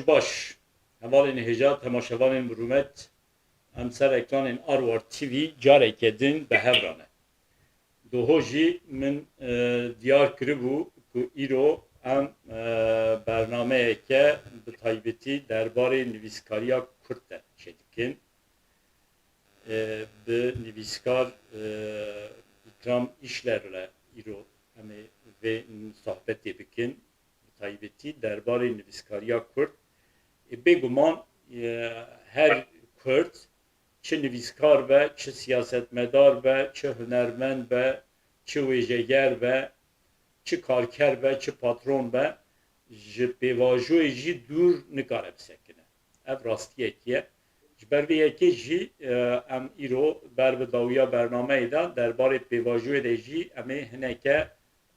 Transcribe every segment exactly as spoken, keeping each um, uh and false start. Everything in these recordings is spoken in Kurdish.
Baş, hevalên hêja, temaşevanên bi rûmet, em ser ekranên Arwar T V careke din bi hev re ne. Doho jî min, e, diyar kiribû ku îro em, e, bernameyeke bi taybetî derbarê nivîskariya Kurd de çêdikin. E, bi nivîskar, e, Îkram Îşler re îro em ê vê sohbetê bikin. Bi taybetî derbarê nivîskariya Kurd. E, bêguman, e, her Kurd, çi nivîskar be, çi siyasetmedar be, çi hunermend be, çi wêjeger be, çi karker be, çi patron be, ji pêvajoyê jî dûr nikare bisekine. Ev rastiyekî ye. Ji ber vê yekê jî, e, em îro ber bi dawiya bernameyê de derbarê pêvajoyê de jî em ê hineke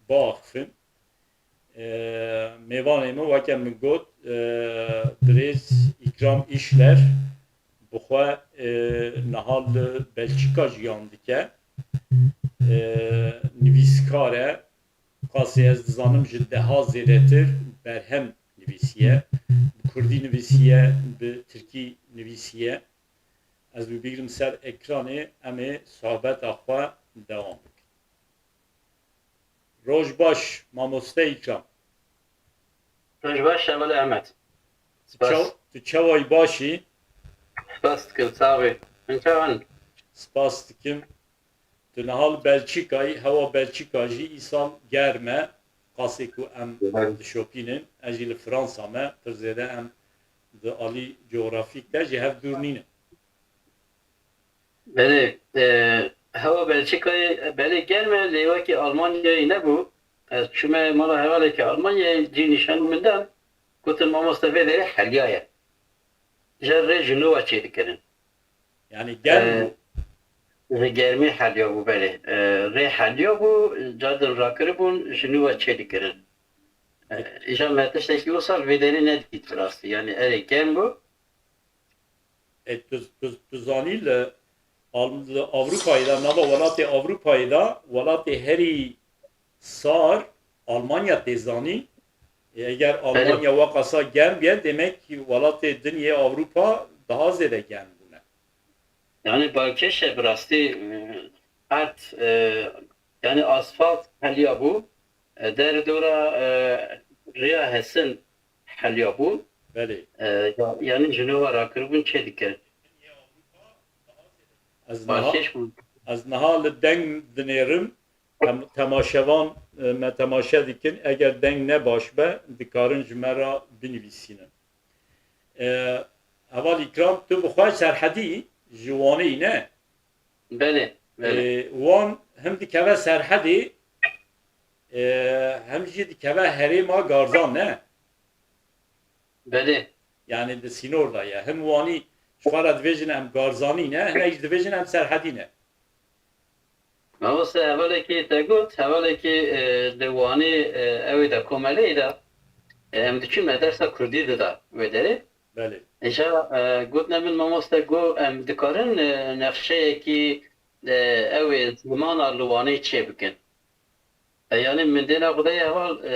biaxifin. E, mêvanê min, weke min got, e, birêz Îkram Îşler, bi xwe, e, niha li Belçîka jiyan dike. E, nivîskar e, qasê ez dizanim ji deha zêdetir berhem nivîsiye, bi kurdî nivîsiye, bi tirkî nivîsiye. Ez wî bigrim ser ekranê, em ê sohbeta xwe dewam bikin. Roj baş, mamoste Îkram. Roj baş, Şevale Ehmed. Tu Spas. çaw-, tu çawayî, baş î? Spas dikim, sax bî. Hûn çawan? Spas dikim. Tu niha li Belçîkayî, hewa Belçîka jî îsal germ e. Qasê ku em Belê. dişopînin, ez jî li Fransa me, pir zêde em di alî coğrafîk de ji hev dûr nînin. Belê, e, hewa Belçîkayê, belê germ e, lê wekî Almanyayê nebû. Ez çûme mala hevalekî Almanyayê, cî nîşanî min da, gotin, "Mamoste, vê derê heliyaye." Ji rê ji nû ve çêdikirin. Yani germ E, bû. Ji germê heliya bû, belê. E, rê heliya bû, cardin rakiribûn, ji nû ve çêdikirin. E, îja me tiştekî wisa li vê derê nedît bi rastî. Yani erê germ bû. E, tu, tu, tu zanî li Al-, li Avrupayê de, nava welatê Avrupayê de, welatê herî sar Almanya tê zanî. E, eger Belê. Almanya weqasa germ biye, demek welatê dinyê Avrupa daha zêde germ bûne. Yani balkêş e bi rastî, e, erd, e, yani asfalt heliya bû, e, der dora, e, rêya Hesin heliya bû. Belê. E, ya-, yani ji nû ve rakiribûn çê dikirin. Ez niha, Balkêş bû. ez niha li deng dinêrim. Tem-, temaşevan, e, me temaşe dikin. Eger deng ne baş be, dikarin ji me re binivîsînin. E, Heval Îkram, tu bi xwe Serhedî, ji Wanê yî, ne? Belê, belê. E, Wan hem dikeve Serhedê, e, hem jî dikeve herêma Garzan, ne? Belê. Yani di sînor de ye. Hem Wanî ji xwe re dibêjin em Garzanî ne, hinek jî dibêjin em Serhedî ne. Mamoste, hevalekî te got, hevalekî, e, li Wanê, e, ew ê de komeleyê de, e, em diçûn me dersa kurdî dida wê derê. Belê. Îja, e, gotine min, mamoste, got, em dikarin, e, nexşeyekî, e, ew ê zimana li Wanê çê bikin. E, yani min dêna xwe de heval, e,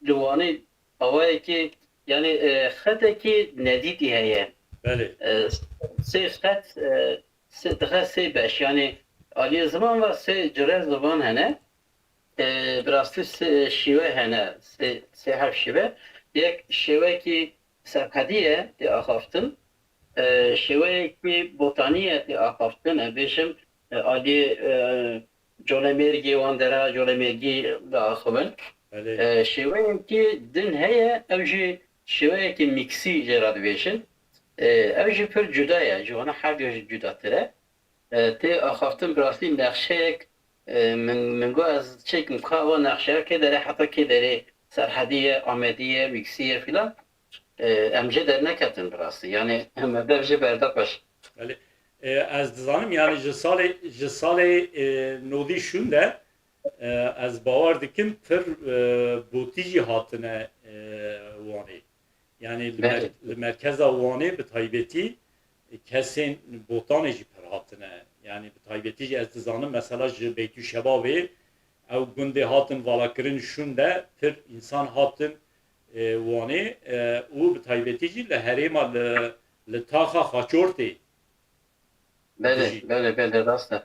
li Wanê awayekî, yani, e, xetekî nedîtî heye. Belê. E, sê xet, e, sê, dixe sê beş, yani aliyê ziman ve sê cure ziman hene. E, bi rastî sê şîwe hene, sê, sê heft şîwe. Yek şêwekî Serhedî ye tê axaftin. E, şêweyekî botanî ye tê axaftin. Em bêjim, e, aliyê, e, Colemêrgê, wan dera Colemêrgî diaxivin. Belê. E, şêweyekî din heye, ew jî şêweyekî mîksî jê re dibêjin. E, ew jî pir cuda ye, ji wana her du jî cudatir e. E, tê axaftin bi rastî nexşeyek, e, min, min got ez çêkim ka eva nexşeya kê derê heta kê derê Serhedî ye, Amedî ye, Mîksî ye filan. E, em jê derneketin bi rastî. Yani em ev jê berda paş. Belê. E, ez dizanim, yani ji salê, ji salê, e, nodî şûn de, e, ez bawer dikim pir, e, botî jî hatine, e, Wanê. Yani li mer-, Belê. li merkeza Wanê bi taybetî, e, kesên botanê jî pir hatine. Yani bi taybetî jî ez dizanim, mesela ji Beytûşebabê ew gundê hatin valakirin şûn de pir însan hatin, e, Wanê, e, û bi taybetî jî li herêma li, li taxa Xaçortê Belê, dijî. Belê, belê, rast e.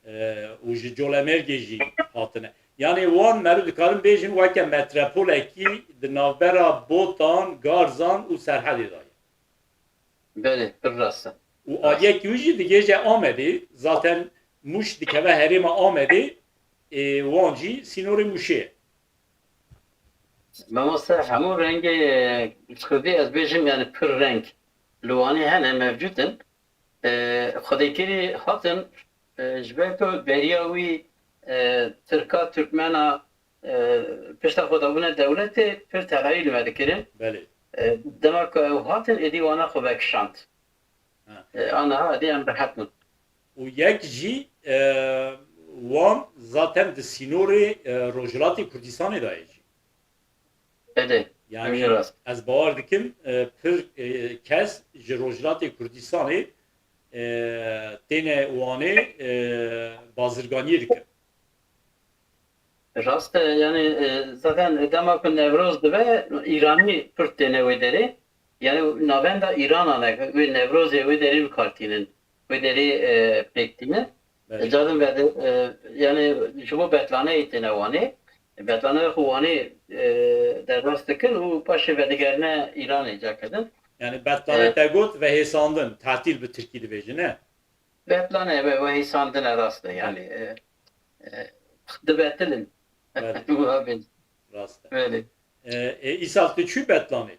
E, û ji Colemêrgê jî hatine. Yanî wan meriv dikarin bêjin weke metropolekî di navbera Botan, Garzan û Serhedê de ye. Belê, pir rast e. Û aliyekî wî jî digêje Amedê, zaten Mûş dikeve herêma Amedê, ê, wan jî sînorê Mûşê ye. Mamoste, hemû rengê, e, kurdî ez bêjim, yani pir reng li Wanê hene, mevcûd in. E, xwedêkirî hatin, e, ji ber ku beriya wî, e, Tirka, Tirkmena, e, pişta xwe dabûne dewletê, pir teqerî li me dikirin. Belê. E, dema ku ew hatin, êdî wana xwe vekişand. Ha. E, aniha êdî em rehet bûn. Û yek jî, e, wan zaten di sînorê, e, Rojhilatê Kurdistanê de ye jî. Belê, yanî, ew jî rast. Ez bawer dikim, e, pir, e, kes ji Rojhilatê Kurdistanê, e, têne Wanê, e, bazirganiyê dikin. Rast e, yani, e, zaten dema ku Newroz dibe, Îranî pir têne wê derê. Yani navenda Îrana ne, wê Newrozê wê derê bi kar tînin. Wê derê, e, pêk tînin. Belê. Carin ve de, e, yani ji bo betlaneyê têne Wanê. Betlaneyê xwe Wanê, e, derbas dikin û paşê vedigerine Îranê cakidin. Yani betlane, e, te got vehêsandin, tatîl bi tirkî dibêjin, ne? Betlane ve vehêsandine rast e, yani, e, e, dibetilin. Belê. Wabin. Rast e. Belê. E, e, îsal tu çû betlanê?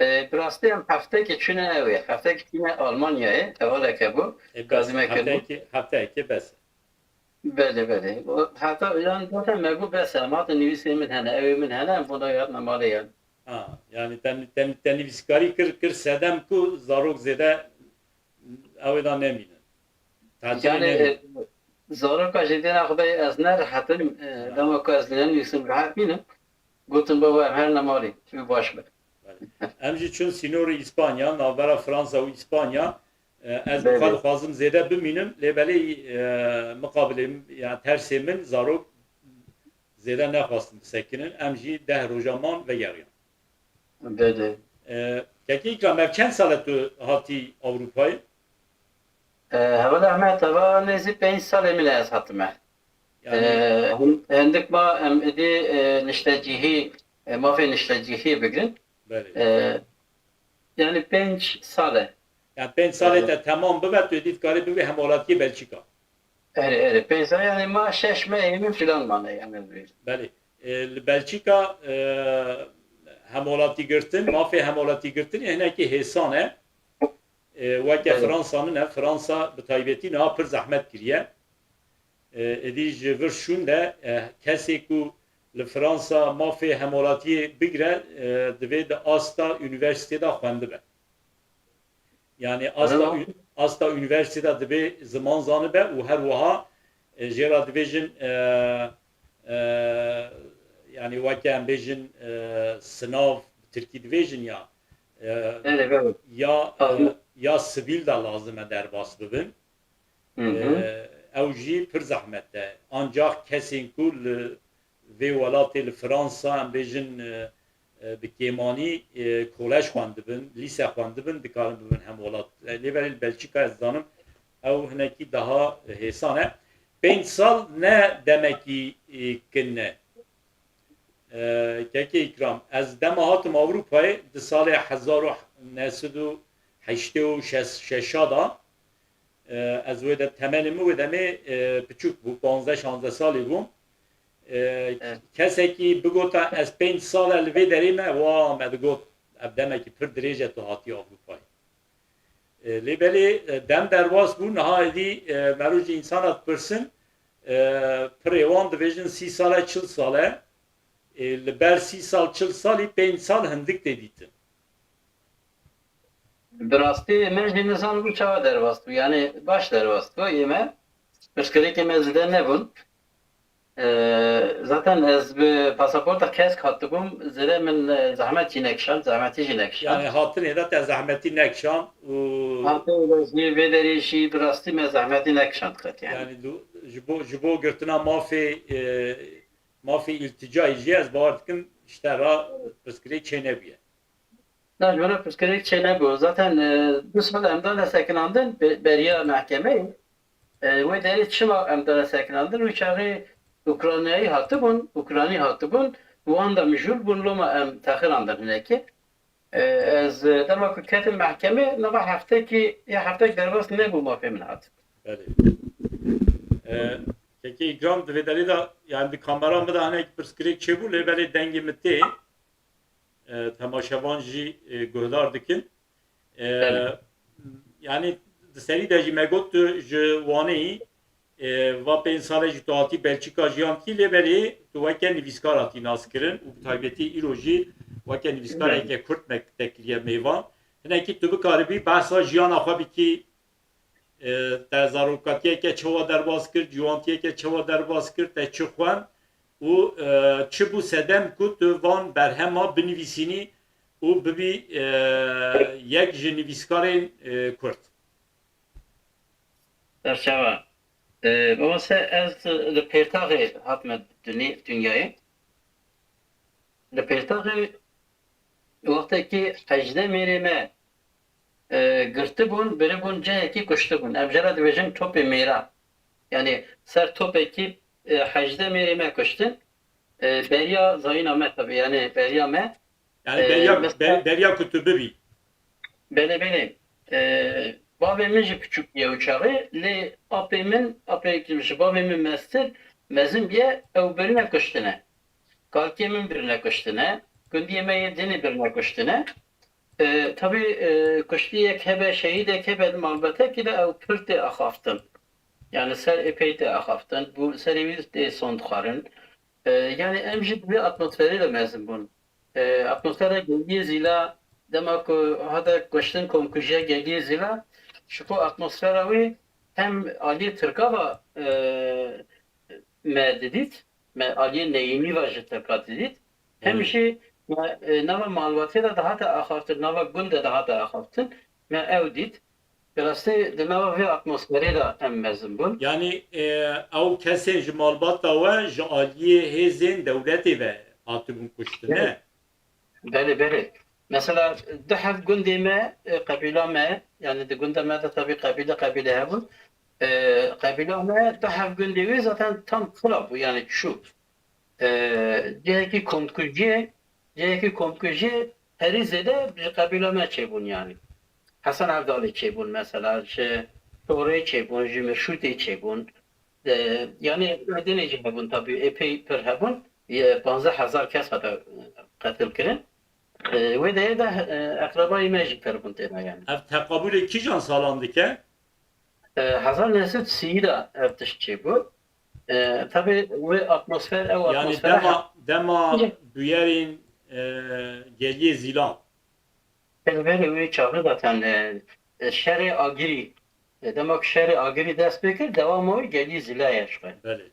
E, bi rastî em heftekê çûne ew ê. Heftekê çûne Almanyayê, hevaleke bû. E, bes, gazî me kir bû. Heftekê, heftekê bes. Belê, belê. O, heta, yani zaten me got bes e, em hatin nivîsê min hene, ew ê min hene, em bona hatine malê yani. Ha, yani te, te, te nivîskarî kir, kir sedem ku zarok zêde ew ê da nemînin. Tatîlê yani, nemînin. E, zaroka jî dêna xwe de ez nerehet im, e, ha, dema ku ez nenivîsim rehet bînim. Gotin, baba, em her ne malê, tu baş be. Belê. Em jî çûn sînorê Îspanya, navbera Fransa û Îspanya, e, ez bi xwe, belê, dixwazim zêde bimînim, lê belê, e, miqabilê min, yani tersê min, zarok zêde nexwastin bisekinin. Em jî deh roja man vegeriyan. Belê. E, Kekê Îkram, ev çend sal e tu hatî Ewropayê? E, Heval Ehmed, heva nêzî pênc salê min e ez hatime. Yani, e, hin-, hindik ma em êdî, e, niştecihî, e, mafê niştecihî bigirin. Belê. E, yani pênc sal e. Yani pênc salê, e, te temam bibe, tu êdî dikarî bibî hemwelatiyê Belçîka. Erê, erê, pênc sal, yani ma şeş mehê min filan mane, yani ez bêjim. Belê. E, li Belçîka, e, hemwelatî girtin, mafê hemwelatî girtinê hinekî hêsan e. E, weke, belê, Fransa nine, Fransa bi taybetî niha pir zehmet kiriye. E, êdî ji vir şûn de, e, kesê ku li Fransa mafê hemwelatiyê bigire, e, divê di asta unîversîtê de xwendibe. Yani asta, aha, ü-, asta unîversîtê de divê ziman zanibe û her wiha, e, jê re dibêjin, e, e, yani weke em bêjin, e, sinav bi tirkî dibêjin ya, e, belê, belê, ya, e, aha, ya sivîl de lazim e derbas bibin. Hı hı. E, ew jî pir zehmet e. Ancak kesên ku li vê welatê, li Fransa, em bêjin, e, e, bi kêmanî, e, kolej xwendibin, lîse xwendibin, dikarin bibin hemwelat. E, lê belê li Belçîka ez dizanim ew hinekî daha hêsan e. Pênc sal ne demekî, e, kin e. E, Kekê Îkram, ez dema hatim Ewropayê di salê hezar û neh sed û heştê û şeş, şeşa de, e, ez wê de temenê min wê demê, e, piçûk bû, panzdeh şanzdeh salî bûm. E, evet, kesekî bigota ez pênc sal e li vê derê me, wa me digot, ev demekî pir dirêj e tu hatî Ewropayê. E, lê belê, e, dem derbas bû, niha êdî, e, mero ji însana dipirsin, e, pirê wan dibêjin sî sal e, çil sal e. E, li ber sî sal, çil salî, pênc sal hindik tê dîtin. Bi rastî me jî nizanim çawa derbas bû. Yani baş derbas bû. Yê me pirsgirêkê me zêde nebûn. Ee, zaten ez bi pasaporta kesk hatibûm, zêde min, e, zehmet jî nekişand, zehmetî jî nekişand. Yani hatinê de te zehmetî nekişand û hatinê de jî vê derê jî bi rastî me zehmetî nekişand qet yani. Yani du-, ji bo, ji bo girtina mafê, e, mafê îlticayê jî ez bawer dikim ji te re pirsgirêk çênebûye. Na, ji min re pirsgirêk çênebû. Zaten e, du sal em dane sekinandin be- beriya mehkemeyê. E, wê derê çima em dane sekinandin? Wî çaxê Ukraynayî hatibûn, Ukranî hatibûn, wan de mijûl bûn, loma em texirandin hinekî. E, ez e, dema ku ketim mehkemê, nava heftekî ya heftek derbas nebû mafê min hat. Belê. E, Kekê Îkram, di vê derê de, yani di kamera min de hinek pirsgirêk çêbû, lê belê dengê min tê. E, temaşevan jî e, guhdar dikin. E, Belê. Yani di serî de jî me got tu ji Wanê yî, e, va pênc sale jî tu hatî Belçîka jiyan kî, lê belê tu weke nivîskar hatî naskirin û bi taybetî îro jî weke nivîskareke Kurd me te kiriye mêvan. Hinekî tu bikaribî behsa jiyana xwe bikî, e, te zarokatiyeke çawa derbas kir, ciwantiyeke çawa derbas kir, te çi xwend û e, çi bû sedem ku tu van berhema binivîsînî û bibî e, yek ji nivîskarên e, Kurd? Serçava. E, Mamaste, ez li Pêrtaxê hatime dunê-, dinyayê. Li Pêrtaxê wextekî hejdeh mêrê me e, girtibûn, biribûn cihekî kuştibûn. Em jê re dibêjin topê mêra. Yani ser topekî e, hejdeh mêrê me kuştin. E, beriya zayîna me tabi, yani beriya me. Yani e, beriya, mesela, ber, beriya ku tu bibî. Belê, belê. E, bavê min jî piçûk bûye û çaxê, lê apê min, apê ji bavê min mestir, mezin bûye, ew birine kuştine. Kalkê min birine kuştine. Gundiyê me yê dinê birine kuştine. E, tabii e, kuştiyek hebe, şehîdek hebe, malbetekî de ew pir tê axaftin. Yani ser epey tê axaftin. Bu serê wî tê son dixwarin. E, yani em jî di vê atmosferê de mezin bûn. E, atmosfera geliyê Zîla, dema ku hate kuştin komkujiya geliyê Zîla, ji xwe atmosfera wî hem aliyê Tirka ve e, me didît, me aliyê neyînî ve ji Tirka didît, hem jî me e, nava malbatê de dihate axaftin, nava gund de dihate axaftin, me ew dît. Bi rastî di nava vê atmosferê de em mezin bûn. Yanî e, ew kesên ji malbata we ji aliyê hêzên dewletê ve hatibûn kuştin, ne? Belê, belê. Mesela du heft gundê me, e, qebîla me, yani di gunda me de tabii qebîle qebîle hebûn. E, qebîla me du heft gundê wî zaten tam xira bû, yani çû. E, cihekî komkujiyê, cihekî komkujiyê herî zêde ji qebîla me çêbûn yani. Hesen Evdalê çêbûn mesela, ji Torê çêbûn, ji Mirşûtê çêbûn. E, yani Edirnê jî hebûn tabii, epey pir hebûn. E, panzdeh hezar kes hate qetil kirin. E, wê derê de e, eqrebayê me jî pir bûn têne yani. Ev teqabûlê kîjan salan dike? E, hezar neh sed sî de ev tişt çêbû. E, tabii wê atmosfer, ew Yani atmosfera dema, dema bûyerên e, geliyê Zîlan. Belê, belê, wê çaxê zaten e, e, şerê Agirî, e, dema ku şerê Agirî dest pê kir, dewama wî geliyê Zîla ye ji xwe. Belê.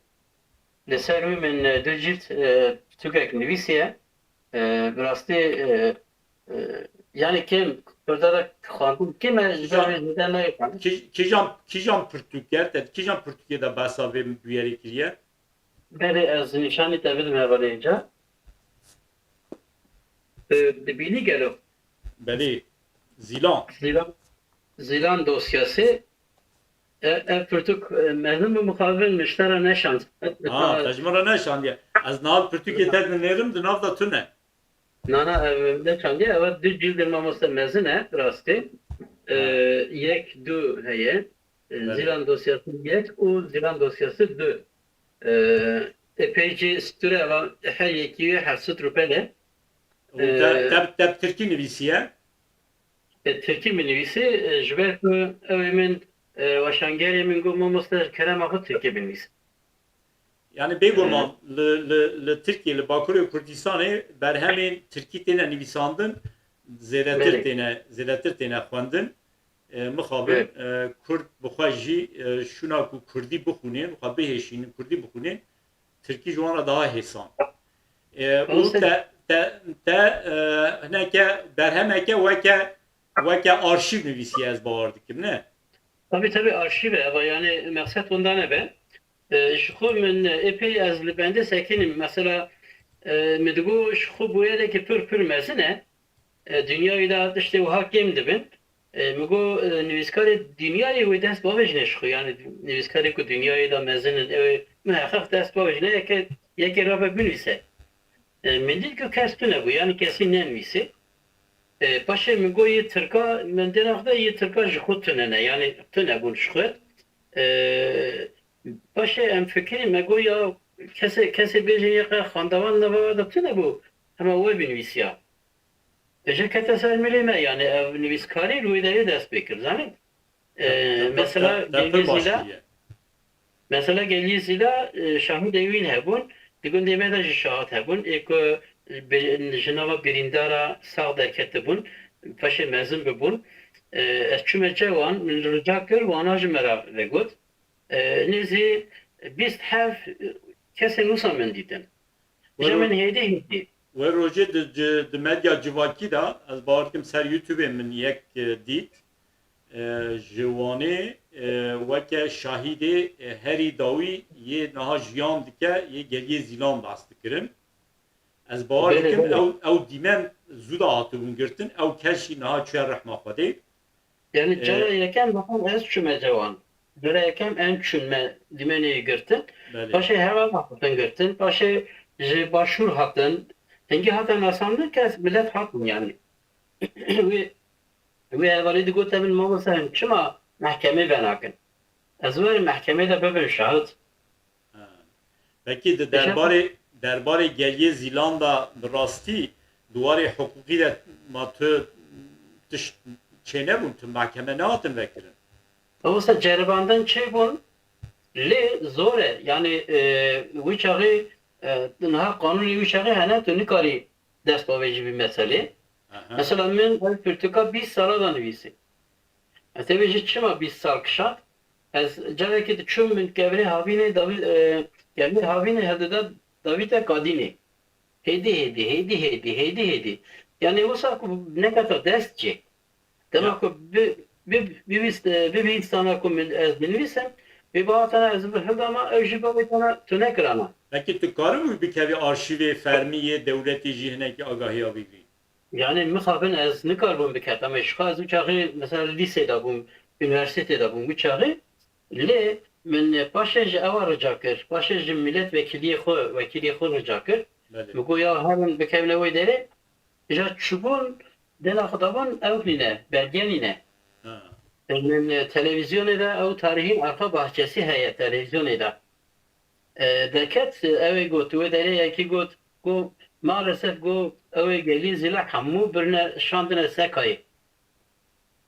Li ser wî min e, du cîld e, pirtûkek nivîsiye. E, bi rastî e, e, yani kêm Kurda de xwendin kêm e, ji ber wê zêde nayê xwendin. Kî-, Kîjan, kîjan pirtûk e? Te kîjan pirtûkê de behsa vê bûyerê kiriye? Belê, ez nîşanî te bidim hevalê înca. E, dibînî gelo? Belê. Zîlan. Zîlan. Zîlan dosyası. E, ev pirtûk e, mezin bû, mixabin min ji te re neşand. Ha, te ji min re neşandiye. Ez niha pirtûkê te dinêrim, di nav de tune. Nana, ev neşandiye, ev du cîldên mamoste mezin e, rastî. E, Ha. Yek, du heye. E, Belê. Zîlan dosyası yek û Zîlan dosyası du. E, epey jî stûr e, eva her yekî wê heft sed rûpel e. Û te, E, te, te bi tirkî nivîsiye? E, tirkî min nivîsî, e, ji ber ku ew ê min, e, weşangerê min got, mamoste, ji kerema xwe tirkî binivîse. Yani bêguman li, li, li Tirkiye, li Bakurê Kurdistanê berhemên tirkî têne nivîsandin, zêdetir Belê. têne, zêdetir têne xwendin. E, mixabin, Belê. e, Kurd bi xwe jî, e, şûna ku Kurdî bixwînin, xwe bihêşînin, Kurdî bixwînin, Tirkî ji wan re daha hêsan. E, û Olsun. te, te, te e, hineke berhemeke weke, weke arşîv nivîsiye, ez bawer dikim, ne? Tabii, tabii, arşîv e, eva yani mexset wenda nebe. E, ji xwe min epey ez li bendê sekinîm. Mesela, E, min digot ji xwe bûyereke pir pir mezin e. E, dinyayê de tiştê wiha kêm dibin. E, min got, e, nivîskarê dinyayê wê dest bavêjine ji xwe. Yani nivîskarê ku dinyayê de mezin in, ew ê miheqeq dest bavêjine yeke, yekê rabe binivîse. E, min dît ku kes tune bû, yani kesî nenivîsê. E, paşê min got yê Tirka, min dênax de yê Tirka ji xwe tune ne, yani tune bûn ji xwe. E, paşê em fikirî me got ya kesê, kesê bêje yê qe xandevan nava de tune bû, hema we binivîsiya. E, jê kete ser milê me, yani ev nivîskarî li wê derê dest pê kir, zanî? E, Te- te- mesela te- te pir Gelgê baş Zîla, kiriye. Mesela Gelgê Zîla, e, şahidê wîn hebûn, di gundê me de jî şahid hebûn, ê ku, e, bi-, ji nava birîndara sax derketibûn, paşê mezin bibûn. E, ez çûme cewan, min rica kir, wana ji me re vegot. E, nêzî bîst heft kesên wisa min dîtin. Ji min hêdî hêdî. Wê rojê di, di, di medya civakî de, ez bawer dikim ser YouTube-ê min yek, e, dît. E, ji Wanê, e, weke şahîdê, e, herî dawî yê niha jiyan dike, yê Geliyê Zîlan behs dikirin. Ez bawer Belê, dikim belê. ew, ew dîmen zû de hatibûn girtin, ew kes jî niha çûye rehma Xwedê. Yani E, cara yekem zaten ez çûme cewan. Cara yekem em çûn me dîmenê girtin. Belê. Paşê heval hatin girtin. Paşê ji başûr hatin. Hingî hatin nasandin kes millet hatin yani. Wê, wê hevalî digot te min mamoste him çima mehkemê venakin? Ez werim mehkemê de bibin şahid. Ha. Pekî di Teşekkür. derbarê, derbarê Geliyê Zîlan de bi rastî di warê hiqûqî de ma tu tişt çênebûn, tu mehkeme nehatin vekirin? Mamoste ceribandin çêbûn, lê zor e. Yani, e, wî çaxê, e, niha qanûnê wî çaxê hene, tu nikarî dest bavêjî vî meselê. Aha. Mesela min ev pirtûka bîst sala da nivîsî. Ez ê bêjî çima bîst sal kişand? Ez carekê diçûm min kevirê havînê davî, e, kevirê havînê hevdida davîte kadînê. Hêdî, hêdî, hêdî, hêdî, hêdî, hêdî. Yani wisa ku neketa dest jê. Dema Ya. ku bi, bi, bivîst, e, bivîstana ku min ez binivîsim, vê bahatana ez bi hildama ew jî bavêtana tu nekirana. Pekî tu karibû bikevî arşîvê fermî yê dewletê jî hinekî agahiya bigirî? Yani mixabin ez nikaribûm biketa. Me ji xwe ez wî çaxê mesela lîsê de bûm, unîversîtê de bûm wî çaxê. Lê min paşê ji ewa rica kir. Paşê ji milletvekiliyê xwe, wekiliyê xwe rica kir. Belê. Min got ya herin bikevine wê derê. Îja çûbûn, dêna xwe dabûn, ew nîne, belge nîne. Ha. Min, e, televîzyonê de ew tarihîn arka bahçesi heye televîzyonê de. E, derket, e, ew ê got, wê derê yekî got, got, maalesef got, ew ê Gelî Zîla hemû birine şandine Sekayê.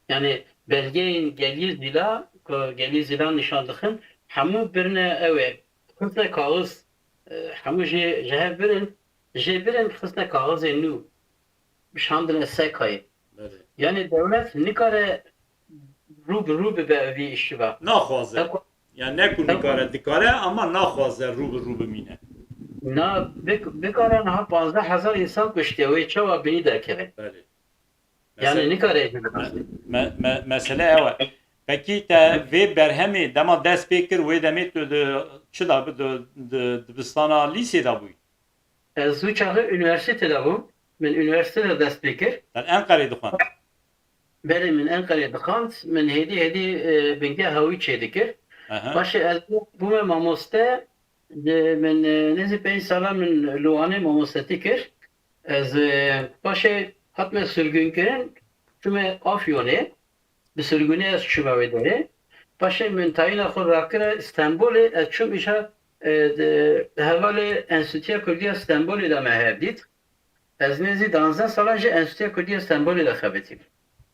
Yani belgeyên Gelî Zîla, ku Gelî Zîla nîşan dixin, hemû birine ew ê. Xistine kaxiz, e, hemû jê ji hev birin, jê birin xistine kaxizê nû. Şandine Sekayê. Belê. Yani dewlet nikare rû bi rû bibe vî îşî ve. Naxwaze. Ew ku- Yani ne ku ew ku- nikare, dikare ama naxwaze rû bi rû bimîne. Na, bik-, bikare niha panzdeh hezar însan kuştiye, wê çawa binî derkeve? Belê. Yani Mesele- nikare. Me, me, mesele ew e. Pekî te vê berhemê dema dest pê kir, wê demê tu di çi de bi, di, di, dibistana lîsê de bûyî? Ez wî çaxê unîversîte de bûm. Min unîversîte de dest pê kir. Te Enqerê dixwend? Belê, min Enqerê dixwend. Min hêdî hêdî, e, bingeha wî çêdikir. Aha. Paşê ez bûme mamoste. Di min, e, nêzî pênc sala min li Wanê mamostetî kir. Ez, e, paşê hatime sirgûnkirin, çûme Afyonê. Bi sirgûnê ez çûme wê derê. Paşê min tayîna xwe rakire Stenbolê, ez çûm îşa, e, di hevalê Enstîtuya Kurdî ya Stenbolê de me hev dît. Ez nêzî danzdeh sala ji Enstîtuya Kurdî ya Stenbolê de xebitîm.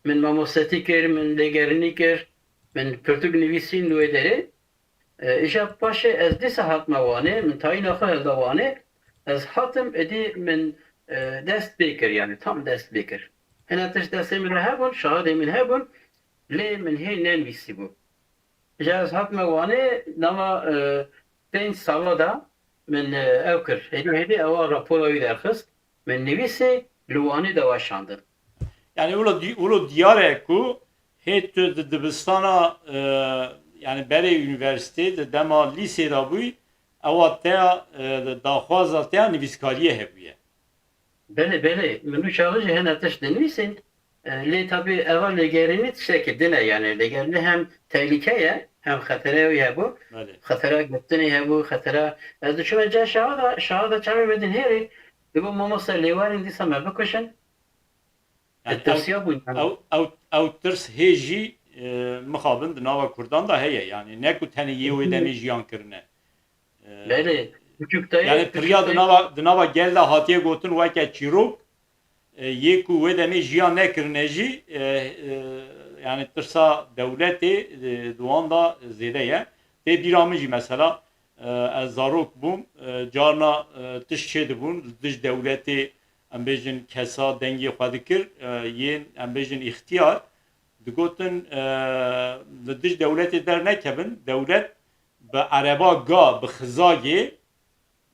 Min mamostetî kir, min lêgerînî kir, min pirtûk nivîsîn li wê derê. E, îja paşê ez dîsa hatime Wanê, min tayîna xwe hilda Wanê, ez hatim êdî min, e, dest pê kir, yani tam dest pê kir. Hene tişt destê min de hebûn, şahidê min hebûn, lê min hê nenivîsîbû. Îja ez hatime Wanê, nava, e, pênc sala da min, e, ew kir. Hêdî hêdî ewa rapora wî derxist. Min nivîsê li Wanê de weşandin. Yani wilo di-, wilo diyar e ku hê tu di dibistana, e, yani berê unîversîtê di dema lîsê de bûyî, ewa te ya, e, daxwaza te ya nivîskariyê hebûye. Belê, belê. Min û çaxê jî hene tişt dinivîsîn. E, lê tabî eva lêgerînî tiştekî din e, yanî lêgerînî hem tehlîke ye, hem xetere wî hebû. Belê. Xetera girtinê hebû, xetera. Ez diçûme cem şaha da, şaha da çavê me dinihêrî, dibû mamoste lê werin dîsa me bikuşin. Yani ew, tirsiya bûn, yani. Ew, ew, ew tirs hê jî, e, mixabin di nava Kurdan da heye. Yani ne ku tenê yê wê demê jiyan kirine. E, belê, küçük dayı, yani küçük dayı. Di nava, di nava gel de hatiye gotin weke çîrok, e, yê ku wê demê jiyan nekirine jî, e, e, yani tirsa dewletê, e, di wan da zêde ye. Tê bîra min jî mesela, e, ez zarok bûm, e, carna, e, tişt çêdibûn, li dij dewletê, em bêjin kesa dengê xwe dikir, e, yên, em bêjin îxtiyar, digotin, e, li dij dewletê dernekevin, dewlet bi ereba ga, bi xizagê,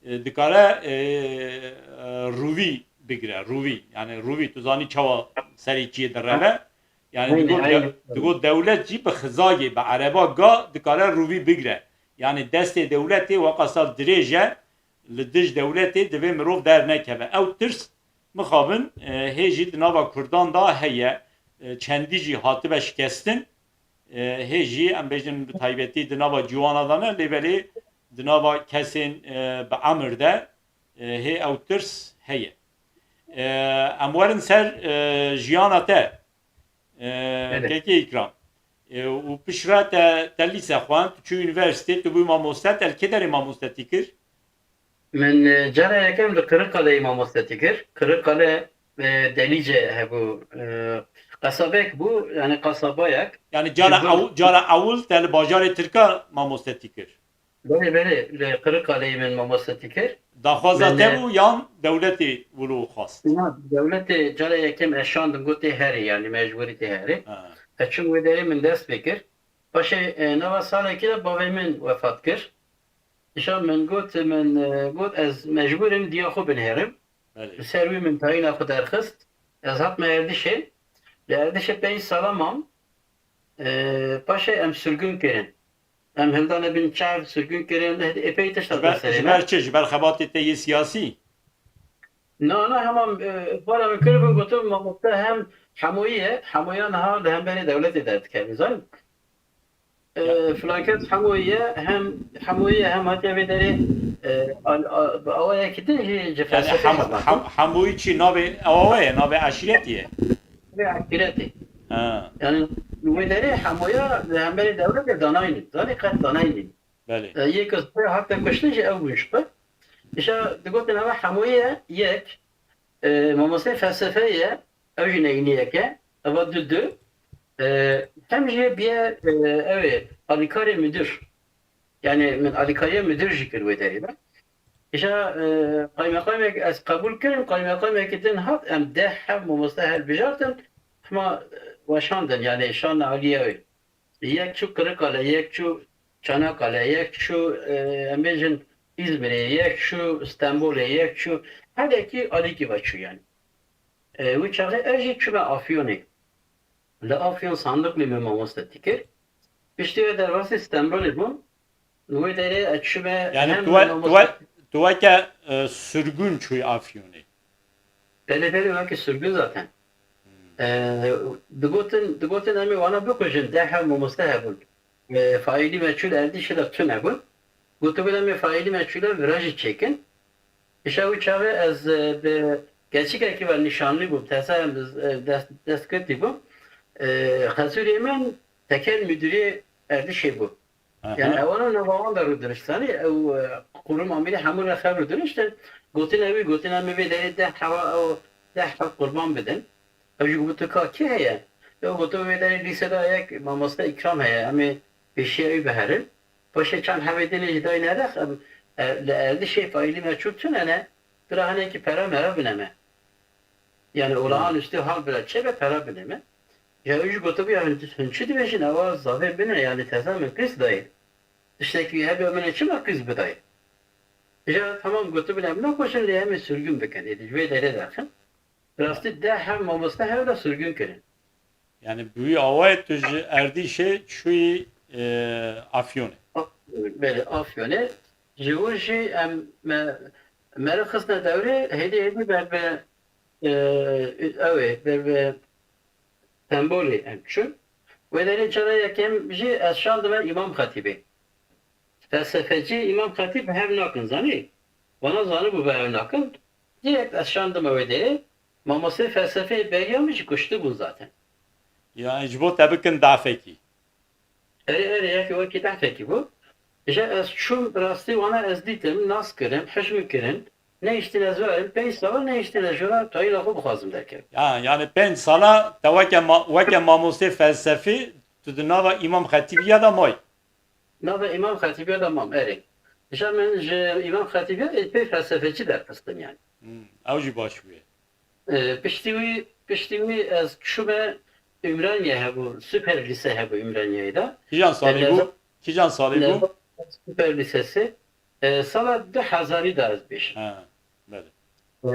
e, dikare, e, e, rûvî bigire, rûvî. Yani rûvî, tu zanî çawa serê çiyê direve. Yani aynen, digot de-, aynen. Digot dewlet jî bi xizagê, bi ereba ga dikare rûvî bigire. Yani destê dewletê weka sal dirêj e, li dij dewletê divê mirov dernekeve. Ew tirs mixabin, e, hê jî di nava Kurdan da heye, e, çendî jî hatibe şikestin. E, hê jî, em bêjin, bi taybetî di nava ciwana de ne, lê belê di nava kesên, e, bi emir de, e, hê ew tirs heye. E, em werin ser, e, jiyana te, e, evet. Kekê Îkram. E, û piştre te, te lîse xwend, tu çû unîversîtê, tu bûyî mamoste, te li kê derê mamoste tî kir? Min, e, cara yekem li Qiriqaleyê mamostetî kir. Qiriqale, e, Delîce hebû, e, qesabek bû, yani qasabayek. Yani cara Ji bo ew-, cara ewil te li bajarê Tirka mamostetî kir? Belê, belê, li Qiriqaleyê min mamostetî kir. Daxwaza Min, te e, bû yan dewletê wilo xwast? Na, dewletê cara yekem ez şandim, got tê herê, yani mecburî tê herê. Ha. Ez çûm wê derê min dest pê kir. Paşê, e, nava salekî de bavê min wefat kir. Îşa min got, min, e, got, ez mecbûr im diya xwe binihêrim. Belê. Li ser wî min tayîna xwe derxist. Ez hatime Erdîşê. Li Erdîşê pênc sala mam. E, paşê em sirgûn kirin. Em hildane bin çav, sirgûn kirin. Epey tişt Ji ber, ji ber çi? Ji ber xebatê te yê siyasî? Na, na, hema, e, ixbara min kiribû, gotin, mamoste hem hemoyî ye, hemoya niha li hemberî dewletê derdikeve, zanî? E, Ya. Filan kes hemoyî ye, hem hemoyî ye, hem hatiye vê derê, e, al-, a-, bi awayekî din jî ji Yani felsefeyê hem-, hevaltin. hem-, hemoyî çi navê awaye, navê eşîretî ye? Navê eşîretê. Ha. Yani wê derê hemoya li hemberî dewletê danayî nîn. Zanî qet danayî nîn. Belê. E, yê ku sê hate kuştin jî ew bûn ji xwe. Îşa digotin eva hemoyî ye, yek, e, mamosteyê felsefeyê ye, ew jî neyîniyek e, eva du du, e, hem jî biye, e, ew ê alîkarê müdür. Yani min alîkariya müdür jî kir wê derê de. Îşa, e, qaymeqamek ez qebûl kirim, qaymeqamekî din hat, em deh hev mamoste hilbijartin, hema, e, weşandin, yani şan alî ew ê. Yek çû Qirikale, yek çû Çanakkale, yek çû, e, em bêjin Îzmirê, yek çû Stenbolê, yek çû herekî alîkî ve çû yani. E, wî çaxê ez jî çûme Afyonê. Li Afyon Sandiqlî me mamostetî kir. Piştî wê derbasî Stenbolê bûm. Li wê derê ez çûme Yani hem tu we-, tu mamoste- we-, tu weke, e, sirgûn çûyî Afyonê? Belê, belê, weke sirgûn zaten. Hmm. E, digotin, digotin em ê wana bikujin, deh hev mamoste hebûn. E, faîlî meçhûl Erdîşê de tune bûn. Gotibûn em ê faîlî meçhûla vira jî çêkin. Îşa wî çaxê ez, e, bi keçikekî ve nîşanlî bûm, tesa em, e, dest, dest girtî bûm. E, xezûrê min tekel müdürê Erdîşê bû. Aha. Yani ewana nava wan de rûdinişt, zanî, ew, e, qurum amîrê hemû re xev rûdiniştin. Gotin ewî, gotin em ê vê derê deh hewa ew deh hev qurban bidin. Ew jî gotin ka kê heye? Ew gotin vê derê lîse de yek mamoste Îkram heye, em ê pêşiya wî biherin. Paşê çend hebê din jî dayî nerex, em, e, li Erdîşê faîlî meçhûl tune ne, bira hinekî pere mere bine me. Yani olağanüstü hal bira çêbe, pere bine me. Ya wî jî gotibû ya hûn, hûn çi dibêjin, ewa zavê min e, yani teza min qîz dayê. Tiştekî hebe min ê çima qîz bidayê? Ya tamam, gotibûn em nakoşin lê em ê sirgûn bikin, êdî ji vê derê derxin. Rastî deh hev mamoste hev re sirgûn kirin. Yani bi wî awayê tu ji Erdîşê çûyî, e, Afyonê. Belê, Afyonê. Ji wir jî em me, meriv xistine dewrê, hêdî hêdî ber bi, e, ew ê, ber bi Stenbolê em çûn. Wê derê cara yekem jî ez şandime Îmam Xetîbê. Felsefecî Îmam Xetîb hev nakin, zanî? Wana zanibû bi hev nakin. Direkt ez şandime wê derê. Mamostê felsefeyê beriya min jî kuştibûn zaten. Yani ji bo te bikin dafekî. Erê, erê, yekî wekî dehfekî bû. Îja ez çûm, bi rastî wana ez dîtim, nas kirim, hişm kirin. Nehiştin ez werim, pênc sala nehiştin ez jora tayîna xwe bixwazim derkevim. Ya, yani pênc sala te weke ma, weke mamostê felsefî tu di nava Îmam Xetîbiya de may. Nava Îmam Xetîbiya de mam, erê. Îja min ji Îmam Xetîbiya ê pê felsefeçî derxistin yani. Hmm, ew jî baş bûye. E, piştî wî, piştî wî ez çûme Ümraniye hebû, Süper Lise hebû Ümraniye'de. Kîjan salî bû? Kîjan salî bû? Süper Lisesi. E, sala du hezarî de ez bêjim. Ha, belê.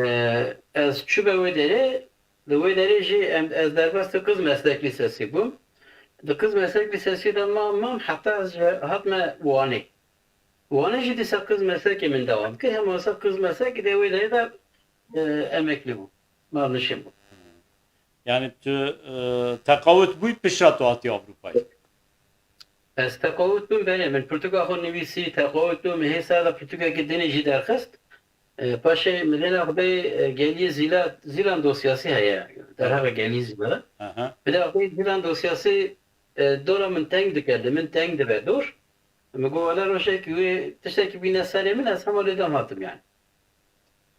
E, ez çûme wê derê, li wê derê jî em, ez derbas di Kız Meslek Lisesi bûm. Di Kız Meslek Lisesi de mam, mam heta ez hatime Wanê. Wanê jî dîsa Kız Meslekê min dewam kir. Hema wisa Kız Meslekê de wê derê de e, emeklî bû. Malnişin bû. Yani tu e, teqawit bûyî piştre tu hatî Avrupayê? Ez teqawit bûm, belê, min pirtûka xwe nivîsî, teqawit bûm, hê ser de pirtûkekî dinê jî derxist. E, paşê min dêna xwe bê, e, geliyê Zîla, Zîlan dosyasî heye, derheqê geliyê Zîla. Aha. Bi de xwe Zîlan dosyasî e, dora min teng dike, li min teng dibe dor. Min got, wele rojekî wê tiştekî bîne serê min, ez hema lê dem hatim yani.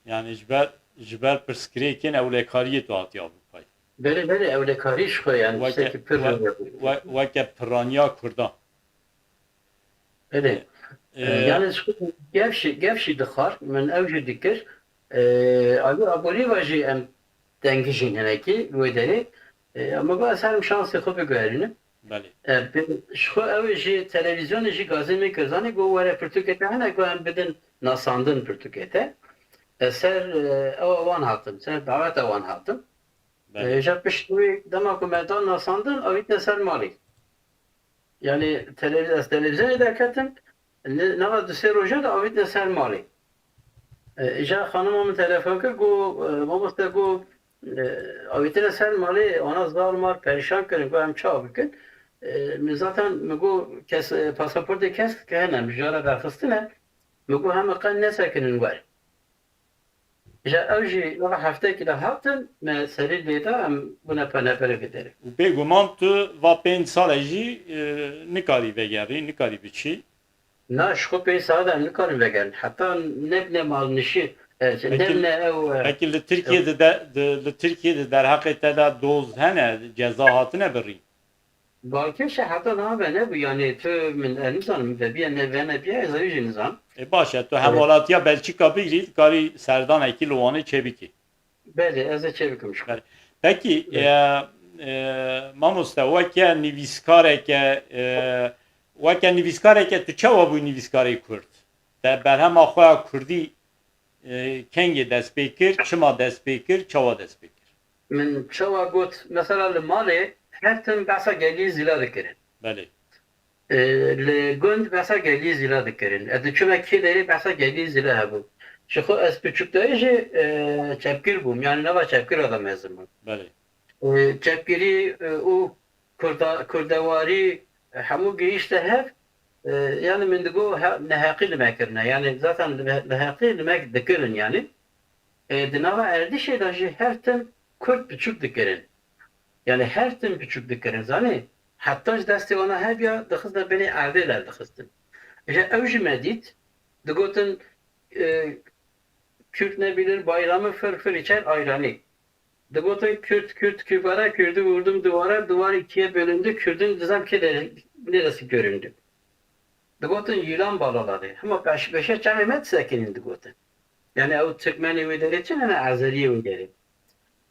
Yani ji ber, ji ber pirsgirêkên ewlekariyê tu hatî Avrupayê. Belê, belê, ewlekarî ji xwe yani tiştekî pir we, we, weke piraniya Kurdan. Belê. Ee, yani ji xwe gev jî, gev jî dixwar, min ew jî dikir. Ee, Alî Abolîva jî em tengijîn hinekî wê derê. Ee, ama ba ez herim şansê xwe biguherînim. Belê. E, bi, ji xwe ew ê jî televîzyonê jî gazê min kir. Zanî, got, were pirtûkê te hene, got, em bidin nasandin pirtûkê te. Ez ser, e, ewa wan hatim, ser daweta wan hatim. Belê. E, ja pişt wî dema ku me da nasandin, avîtine ser malê. Yani televiz-, ez televîzyonê derketim, ne-, nava du sê roja de avîtine ser malê. E, îja xanima min telefon kir, got, e, mamoste, got, e, avîtine ser malê, wana zar mar perîşan kirin, got, em çawa bikin? E, min zaten, min got, kes, e, pasaportê kesk hene, min ji we re derxistine. Min got, hema qe nesekinin wer. Îja ew jî nava heftekî de hatin, me serî lê da, em bûne penaberê vê derê. Û bêguman tu va pênc sale jî, e, nikarî vegerî, nikarî biçî. Na, ji xwe pênc sale de em nikarin vegerin. Heta nebne malnişîn, e, Peki, nebne ew, e, peki li Tirkiye ew. de, de, de, li Tirkiye de derheqê te de doz hene, ceza hatine birîn? Balkêş e, heta niha venebû, yanî tu min, e, nizanim, vebiye ne, venebiye, ez ewî jî nizanim. E, baş e, tu E, hemwelatiya Belçîka bigirî, dikarî serdanekî li Wanê çêbikî. Belê, ez ê çêbikim ji xwe. Belê. Pekî, Belê. e, e, mamoste, weke nivîskareke, e, weke nivîskareke tu çawa bûyî nivîskarê Kurd? Te berhema xwe ya Kurdî e, kengê dest pê kir, çima dest pê kir, çawa dest pê kir? Min çawa got, mesela li malê her tim behsa geliyê Zîla dikirin. Belê. E, li gund behsa geliyê Zîla dikirin. Ez diçûme kê derê behsa geliyê Zîla hebû. Ji xwe ez piçûkdayî jî, e, çepgir bûm, yani nava çepgir de mezin bûm. Belê. E, çepgirî, e, û Kurda-, kurdewarî, e, hemû gihîşte hev, e, yani min digo he-, neheqî li me kirine. Yani zaten li me, neheqî li me dikirin yani. E, di nava erdîşê de jî her tim Kurd piçûk dikirin. Yani her tim piçûk dikirin. Zanî heta ji destê wana hev ya dixistine binê erdê derdixistin. Îja ew jî me dît, digotin, e, Kürt nebilir bayramı fır fır içer ayranı. Digotin Kürt, Kürt, kübara, Kürdü vurdum duvara, duvar ikiye bölündü, Kürdün dizem kê de, neresi göründü. Digotin yılan balaları. Hema beş, beşe çavê me disekinin digotin. Yani ew Türkmenê wê derê çi, yani Azeriyê wê derê.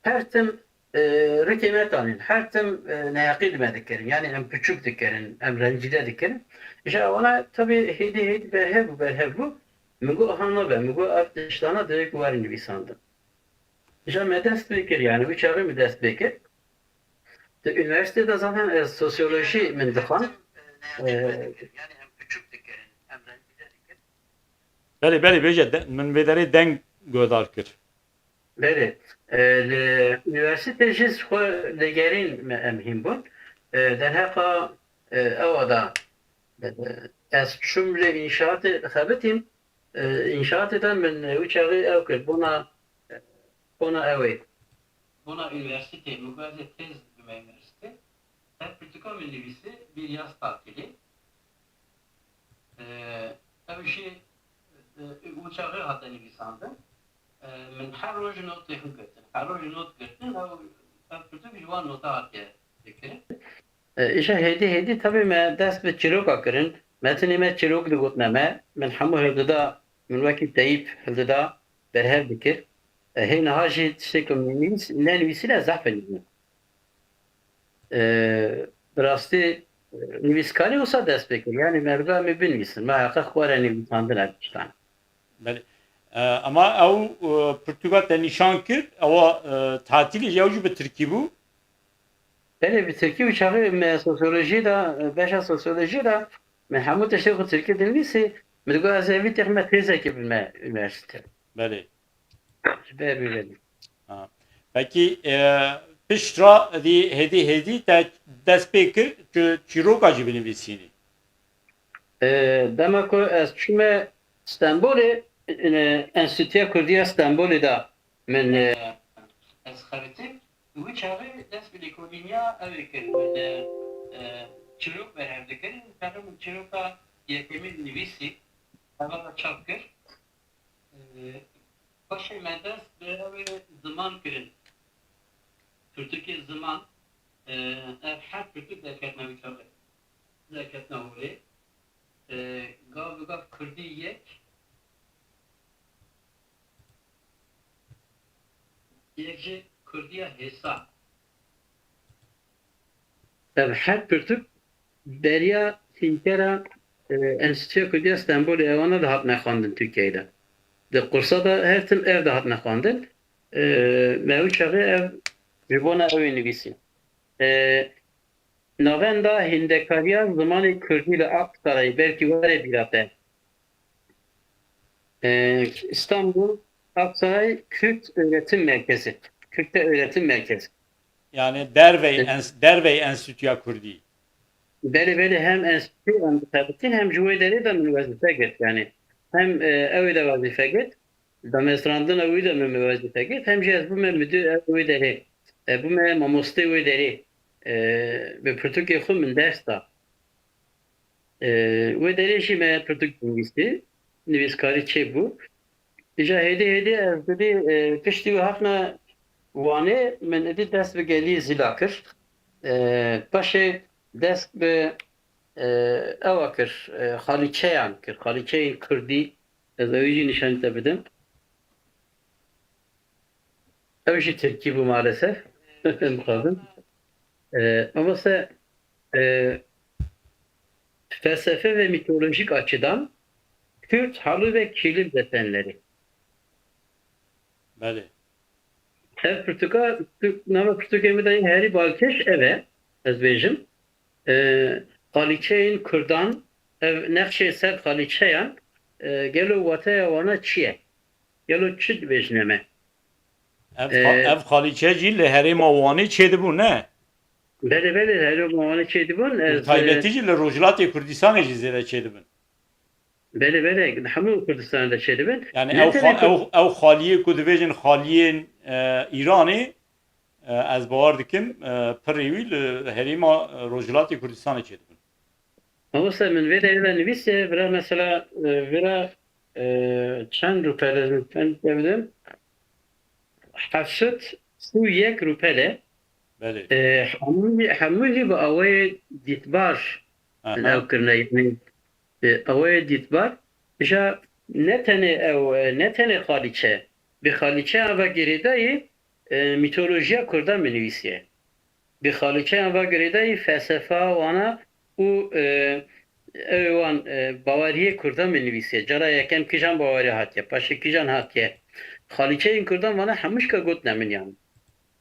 Her tim, e, rikê me tanîn, her tim, e, neheqî li me dikirin. Yani em piçûk dikirin, em rencîde dikirin. Îja wana tabii hêdî hêdî berhev bû, berhev bû. Min got, aha nabe, min got, ev tiştana divê ku werin nivîsandin. Îja me dest pê kir, yani wî çaxê min dest pê kir. Di unîversîtê de zaten ez sosyolojî min dixwand. Ee, Belê, belê, bêje, de, min vê derê deng guhdar kir. Belê. E, li unîversîte jî ji xwe lêgerîn me em hîn bûn. E, derheqa e, ewa da e, ez çûm lê înşaatê xebitîm. E, înşaatê de min wî çaxê ew kir, bona, e, bona ew ê. Bona unîversîtê, min got ez ê têz bibime unîversîtê. Ev pirtûka min nivîsî, Bir Yaz Tatili. E, ew jî e, û çaxê hate nivîsandin. E, min her roj notê xwe girtin. Her roj not girtin, ew, ev pirtûk ji wan nota hatiye fikirin. E, îşa hêdî hêdî tabi me dest bi çîroka kirin. Metinê me çîrok digotine me. Min hemû hildida, min wekî teyîb hildida berhev dikir. E, hê niha jî tiştê ku min nivîs-, nenivîsîne zehf e nivîsîne. E, bi rastî, e, nivîskarî wisa dest pê kir. Yanî merivê em ê binivîsin. Me heqe xwe re nivîsandin ev tiştan. Belê. E, ama ew, e, pirtûka te nîşan kir, ewa, e, tatîlê ew jî bi tirkî bû? Belê, bi tirkî û çaxê me sosyolojiyê de, e, beşa sosyolojiyê de me hemû tiştê xwe tirkî dinivîsî, min digot ez ê vî têx me têzekê bime unîversîte. Belê. Ji ber wî belê. Ha. Pekî, e, pişt ra dî hêdî hêdî te dest pê kir, tu çîroka jî binivîsînî? E, dema ku ez çûme Stenbolê, e, Enstîtuya Kurdî ya Stenbolê de min, e, ez xebitîm. Wî çaxê dest bi lêkolîniya ew ê kir. Min, e, e, çîrok berhev dikir. Teqrîben çîroka yekemîn nivîsî. Eva çap kir. E, paşê me dest bi ew ê ziman kirin. Pirtûkê ziman, e, ev her pirtûk derketine wî çaxê. Derketine holê. E, gav bi gav Kurdî yek, yek jî Kurdiya hêsa. Ev her pirtûk beriya hînkera, e, Enstîtuya Kurdî ya Stenbolê ewana dihatine xwendin Tirkiyeyê de. Di qursa de her tim ev dihatine xwendin. E, me ew çaxê ev ji bona ew ê nivîsî. E, Navenda Hîndekariya Zimanê Kurdî li Aksarayê belkî were bîra te. E, Îstanbul, Aksaray Kürt Öğretim Merkezi. Kürtçe Öğretim Merkezi. Yani dervey, ens, dervey Enstitüya Kurdî. Belê, belê, hem enstitû em dixebitin hem ji wê derê de min wezîfe girt. Yani hem, e, ew ê de wezîfe girt, damezrandina wî de min wezîfe girt, hem jî ez bûme müdür ev wê derê. E, bûme mamostê wê derê. E, bi pirtûkê xwe min ders da. E, wê derê jî me pirtûk dinivîsî, nivîskarî çêbû. Îja hêdî hêdî ez dibî, e, piştî wî hatime Wanê, min êdî dest bi gelî zîla kir. E, paşê dest bi, e, ewa kir, e, xalîçeyan kir, xalîçeyên kurdî. Ez ewî jî nîşanî te bidim. Ew jî tirkî bû maalesef. Dixwazim. E, mamoste, e, felsefe ve mitolojik açıdan Kürt halı ve kilim desenleri. Belê. Ev pirtûka, tu-, nava pirtûkê min de yê herî balkêş ev e, ez bêjim. E, xalîçeyên kurdan, ev nexşê ser xalîçeyan, e, gelo wateya wana çi ye? Gelo çi dibêjine me? Ev, ee, ev xalîçe jî li herêma Wanê çêdibûn, ne? Belê, belê, li herêma Wanê çêdibûn. Bi taybetî jî li Rojhilatê Kurdistanê jî zêde çêdibin. Belê, belê, li hemû Kurdistanê de çêdibin. Yani ew, ew, ew xaliyê ku dibêjin xaliyên, e, Îranê, e, ez bawer dikim, e, pirê wî li herêma, e, Rojhilatê Kurdistanê çêdibin. Mamoste, min vê derê de nivîsê, vira mesela, e, vira, e, çend rûpel ez min çend bidim? Heft sed û yek rûpel e. Belê. E, hemû jî, hemû jî bi awayê dîtbar ew kirine. Yanî, e, awayê dîtbar, îja ne tenê ew, e, ne tenê xalîçe, bi xalîçeyan ve girêdayî, e, mîtolojiya kurdan min nivîsiye. Bi xalîçeyan va girêdayî felsefa wana û, e, ew wan, e, baweriyê kurdan min nivîsiye. Cara yekem kijan bawerî hatiye, paşê kijan hatiye. Xalîçeyên kurdan vana hemû şika gotine min yan.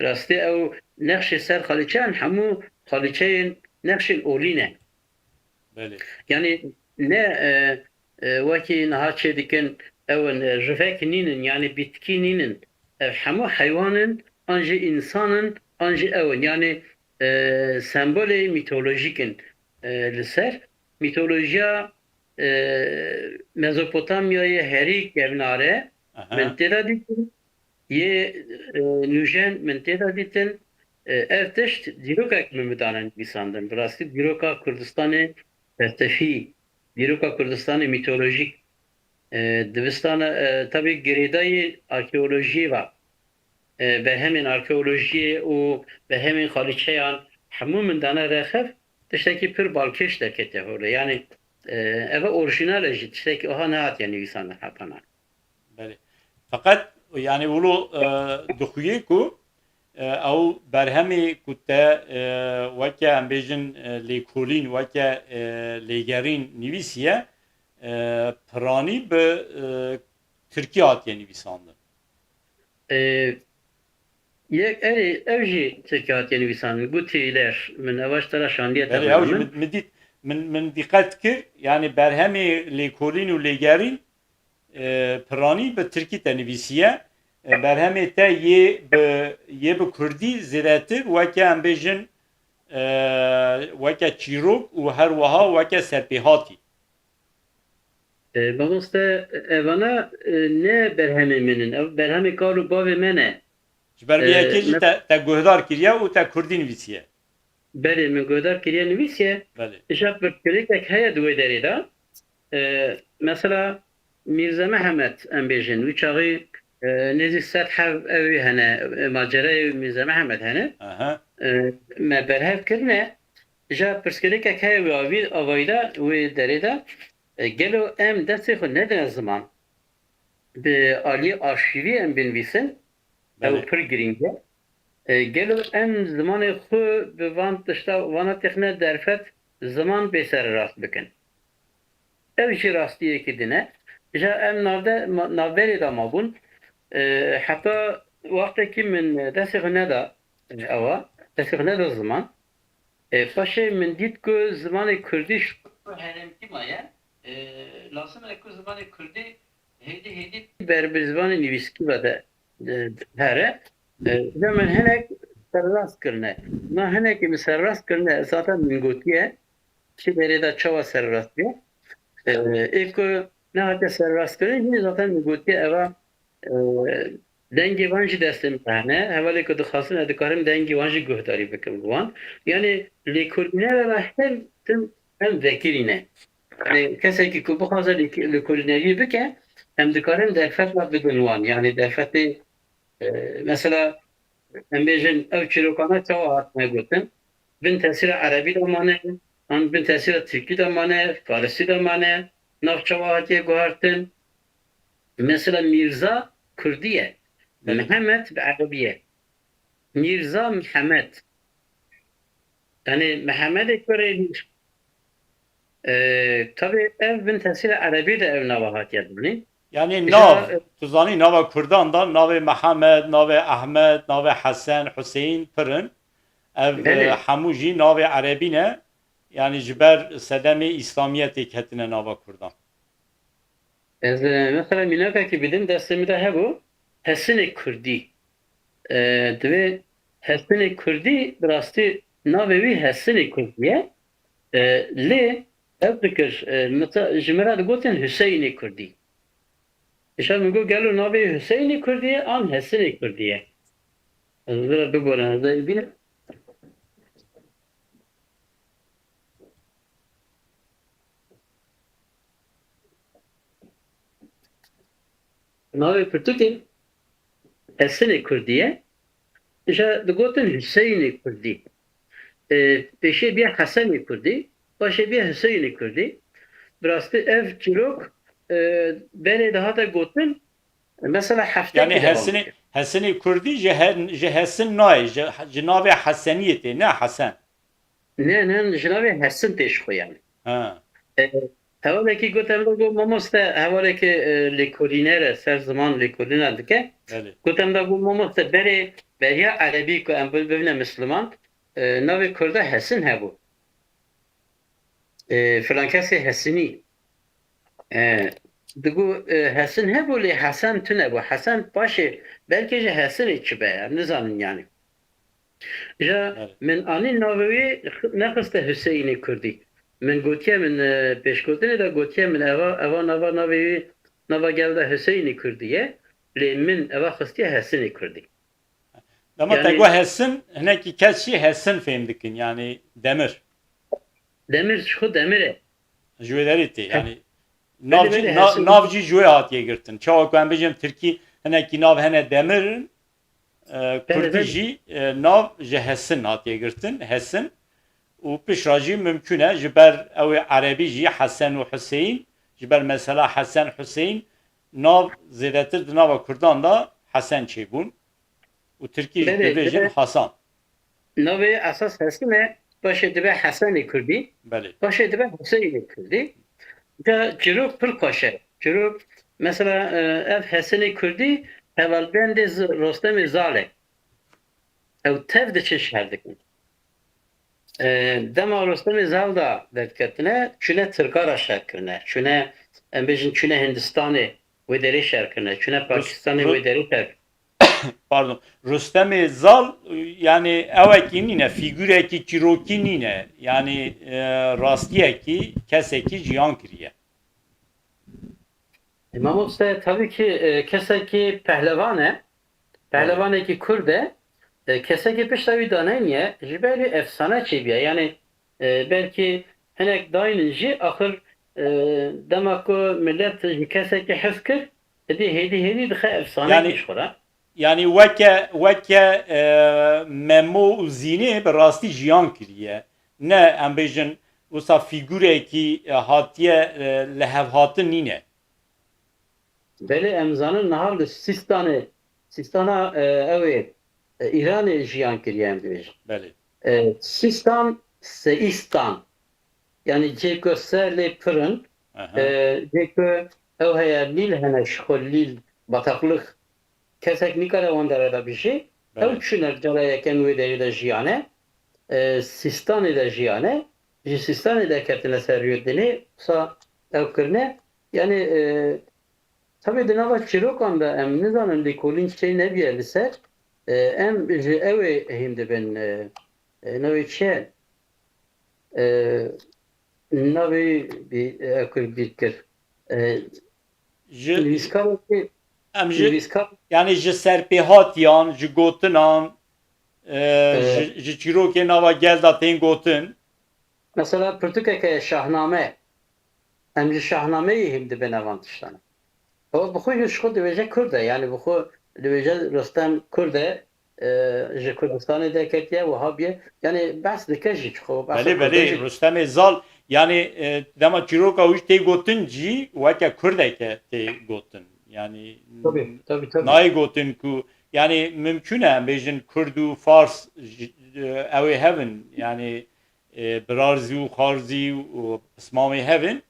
Rastî ew nexşê ser xalîçeyan hemû xalîçeyên nexşên olî ne. Belê. Yanî ne, e, e, wekî niha çê dikin, ew in, e, rivek nînin, yanî bîtkî nînin. Ev hemû heywan in, an jî însan in, an jî ew in. Yanî, e, sembolê mîtolojîk in, e, li ser. Mîtolojiya, e, Mezopotamyayê herî kevnar e. Aha. Min tê de dîtin. Yê, e, nûjen min tê de dîtin. E, ev tişt dîrokek min bi dane nivîsandin. Bi rastî dîroka Kurdistanê felsefî, dîroka Kurdistanê mîtolojîk, e, divistana, e, tabî girêdayî arkeolojiyê ve, e, berhemên arkeolojiyê û berhemên xalîçeyan hemû min dane rexev, tiştekî pir balkêş derkete holê. Yanî, e, ev orjînal e jî, tiştekî wiha nehatiye nivîsandin heta niha. Belê. Feqet, yani, wilo, e, dixuye ku, e, ew berhemê ku te, e, weke, em bêjin, e, lêkolîn, weke, e, lêgerîn nivîsiye, e, piranî bi, e, tirkî hatiye nivîsandin. E, yek, erê, ev jî tirkî hatiye nivîsandin. Gutîler, min ev ji te re şandiye. Belê, ew jî min, min dît, min, min dîqet kir, yani berhemê lêkolîn û lêgerîn, e, piranî bi tirkî te nivîsiye. E, berhemê te yê bi, yê bi kurdî zêdetir weke, em bêjin, e, weke çîrok û her wiha weke serpêhatî. E, mamoste, evana, e, ne berhemê min in. Ev berhemê kal û bavê me ne. Ji ber vê E, yekê jî me- te, te guhdar kiriye û te kurdî nivîsiye. Belê, min guhdar kiriye, nivîsiye. Belê. Îja pirsgirêkek heye di wê derê de. E, mesela Mîrze Mihemed, em bêjin, wî çaxî, e, nêzî sed heb ew hene, e, macerayê Mîrze Mihemed hene. Aha. E, me berhev kirine. Îja pirsgirêkek heye wê avî-, avayî de, wê derê de. E, gelo em destê xwe nedine ziman? Bi aliyê arşîvî em binivîsin. Ew Belê. pir girîng e. E, gelo em zimanê xwe bi van tişta, vana têxine derfet, ziman bê sererast bikin? Ev jî rastiyekî din e. Îja em navde, ma-, navberê de mabûn. E, heta wextekî min destê xwe neda, e, ewa, destê xwe neda ziman. E, paşê min dît ku zimanê kurdî ji herêmkî maye. E, lazim e ku zimanê kurdî hêdî hêdî ber bi zimanê nivîskî ve de, e, here. E, îja min hinek serrast kirine. Na hinekî min serrast kirine, zaten min gotiye, çi derê de çawa serrast bûye. E, ê ku nehatiye serrast kirin, jî zaten min gotiye, eva, e, dengê wan jî destê min de hene. Hevalê ku dixwazin, ez dikarim dengê wan jî guhdarî bikim bi wan. Yanî lêkolînere ve her tim em vekirî ne. Yanî kesekî ku bixwaze lêk-, lêkolîneriyê bike, em dikarin derfet ve bidin wan. Yanî derfetê, e, mesela, em bêjin, ew çîrokane çawa hatine gotin? Bin tesîra erebî de mane, an bin tesîra tirkî de mane, farisî de mane, nav çawa hatiye guhertin? Mesela Mîrza kurdî ye. Belê. Mihemed bi erebî ye. Mîrza Mihemed. Yanî Mihemedê kurê Mîr. E, tabî ev bin tesîra erebî de ev nava hatiye danîn. Yanî Îja nav, e, tu zanî nava kurdan de navê Mihemed, navê Ehmed, navê Hesen, Huseyîn pir in. Ev, e, Belê. hemû jî navê erebî ne. Yanî ji ber sedemê îslamiyetê ketine nava kurdan. Ez, e, mesela mînakekî bidim, destê min de hebû, Hesinê Kurdî. E, divê Hesinê Kurdî, bi rastî navê wî Hesinê Kurdî ye. E, lê ev dikir, e, mesela ji min re digotin Hüseyinê Kurdî. Îşa min got, gelo navê Hüseyinê Kurdî ye an Hesinê Kurdî ye? Ez vira biborin, ez ê bînim. Navê pirtûkê Hesinê Kurdî ye. Îşa digotin Hüseyinê Kurdî. E, pêşê bîye Hesenê Kurdî, paşê bîye Hüseyinê Kurdî. Bi rastî ev çîrok, e, berê dihate gotin, mesela heftekî Yanî dewam Hesinê, dike. Hesinê Kurdî ji he-, ji Hesin nayê, ji, ji navê Heseniyê tê, ne Hesen. Ne, ne, ji navê Hesin tê ji xwe yanî. Ha. E, hevalekî got, em de got, mamoste, hevalekî, e, lêkolîner e, ser ziman lêkolîna dike. Belê. Got, em de got, mamoste, berê beriya erebî ku em bi-, bibine misliman, e, navê kurda Hesin hebû. E, filan kesê Hesinî. E, digo, e, Hesin hebû lê Hesen tune bû. Hesen paşê belkî ji Hesinê çi be, em nizanin yani. Ja min anî navê wî nexiste Hüseyinê Kurdî. Min gotiye, min, e, pêşgotinê de gotiye min eva, eva nava navê wî, nava gel de Hüseyinê Kurdî ye. Lê min eva xistiye Hesinê Kurdî. Dema te Yani- got Hesin, hinekî kes jî Hesin fêm dikin, yani demir. Demir, ji xwe demir e. Ji wê derê tê, yani nav Belê, jî, belê, na-, Hesin. nav jî ji wê hatiye girtin. Çawa ku em bêjin tirkî hinekî nav hene demir in, e, Belê, kurdî belê. jî, e, nav ji Hesin hatiye girtin. Hesin û pişra jî mimkûn e, ji ber ew ê erebî jî Hesen û Huseyîn, ji ber mesela Hesen Huseyîn nav zêdetir di nava kurdan de Hesen çêbûn û tirkî jî Belê, dibêjin belê. Hasan. Navê esas Hesin e, paşê dibe Hesenê Kurdî, Belê. paşê dibe Huseyinê Kurdî. Ca çîrok pir xweş e. Çîrok, mesela, e, ev Hesenê Kurdî hevalbendê Z-, Rostemê Zal e. Ew tev diçin şer dikin. E, dema Rostemê Zal da derdiketine, çûne Tirka re şer kirine. Çûne, em bêjin, çûne Hindistanê wê derê şer kirine. Çûne Pakistanê Ro- wê derê şer Pardon, Rustemê Zal, yani ewekî nîne, fîgurekî çîrokî nîne, yani, e, rastiyekî, kesekî jiyan kiriye. E, mamoste, tabii ki, e, kesekî pehlevan e, Pehlevanekî kurd e, e, kesekî pişta wî daneniye, ji ber wî efsane çêbiye. Yani, e, belkî hinek daynin jî, axir, e, dema ku millet ji kesekî hez kir, êdî hêdî hêdî dixe efsaneyekî Yani- ji xwe re. Yani weke, weke, e, Memo û Zînê bi rastî jiyan kiriye. Ne, em bêjin, wisa fîgurekî, e, hatiye, e, lihevhatin nîne. Belê, em zanin niha li Sîstanê, Sîstana, e, ew ê, e, Îranê jiyan kiriye, em dibêjin. Belê. E, Sîstan, Seîstan. Yani cê ku ser lê pir in, Aha. e, cê ku ew heye, lîl hene, ji xwe lîl, bataklık. Kesek nikare wan dere de bijî. Belê. Ew çûne cara yekem wê derê de jiyane. E, Sîstanê de jiyane. Ji Sîstanê de ketine ser rûyê dinê. Wisa ew kirine. Yani, e, tabii di nava çîrokan de em nizanin lêkolîn çê nebiye li ser. E, em ji ew ê hîn dibin, e, e, navê çi ye? E, navê bî-, e, ew kir bîr kir. E, Ji, nivîskarekî, em ji, nivîskar yani ji serpêhatiyan, ji gotinan, e, E, ji, ji çîrokê nava gel de tên gotin. Mesela pirtûkeke Şahname. Em ji Şahnameyê hîn dibin evan tiştane. O bi xwe ji xwe dibêje Kurd e, yani bi xwe dibêje Rustem Kurd e, e, ji Kurdistanê derketiye, wiha bûye. Yani behs dike jî ji xwe, behsa Belê, Kurdan belê, jî. Rustemê Zal, yani, e, dema çîroka wî tê gotin jî weke Kurdeke tê gotin. Yani Tabii, tabii, tabii. nayê gotin ku, yani mimkûn e em bêjin Kurd û Fars ji, e, ew ê hev in, yani, e, birarzî û xwarzî û pismamê hev in.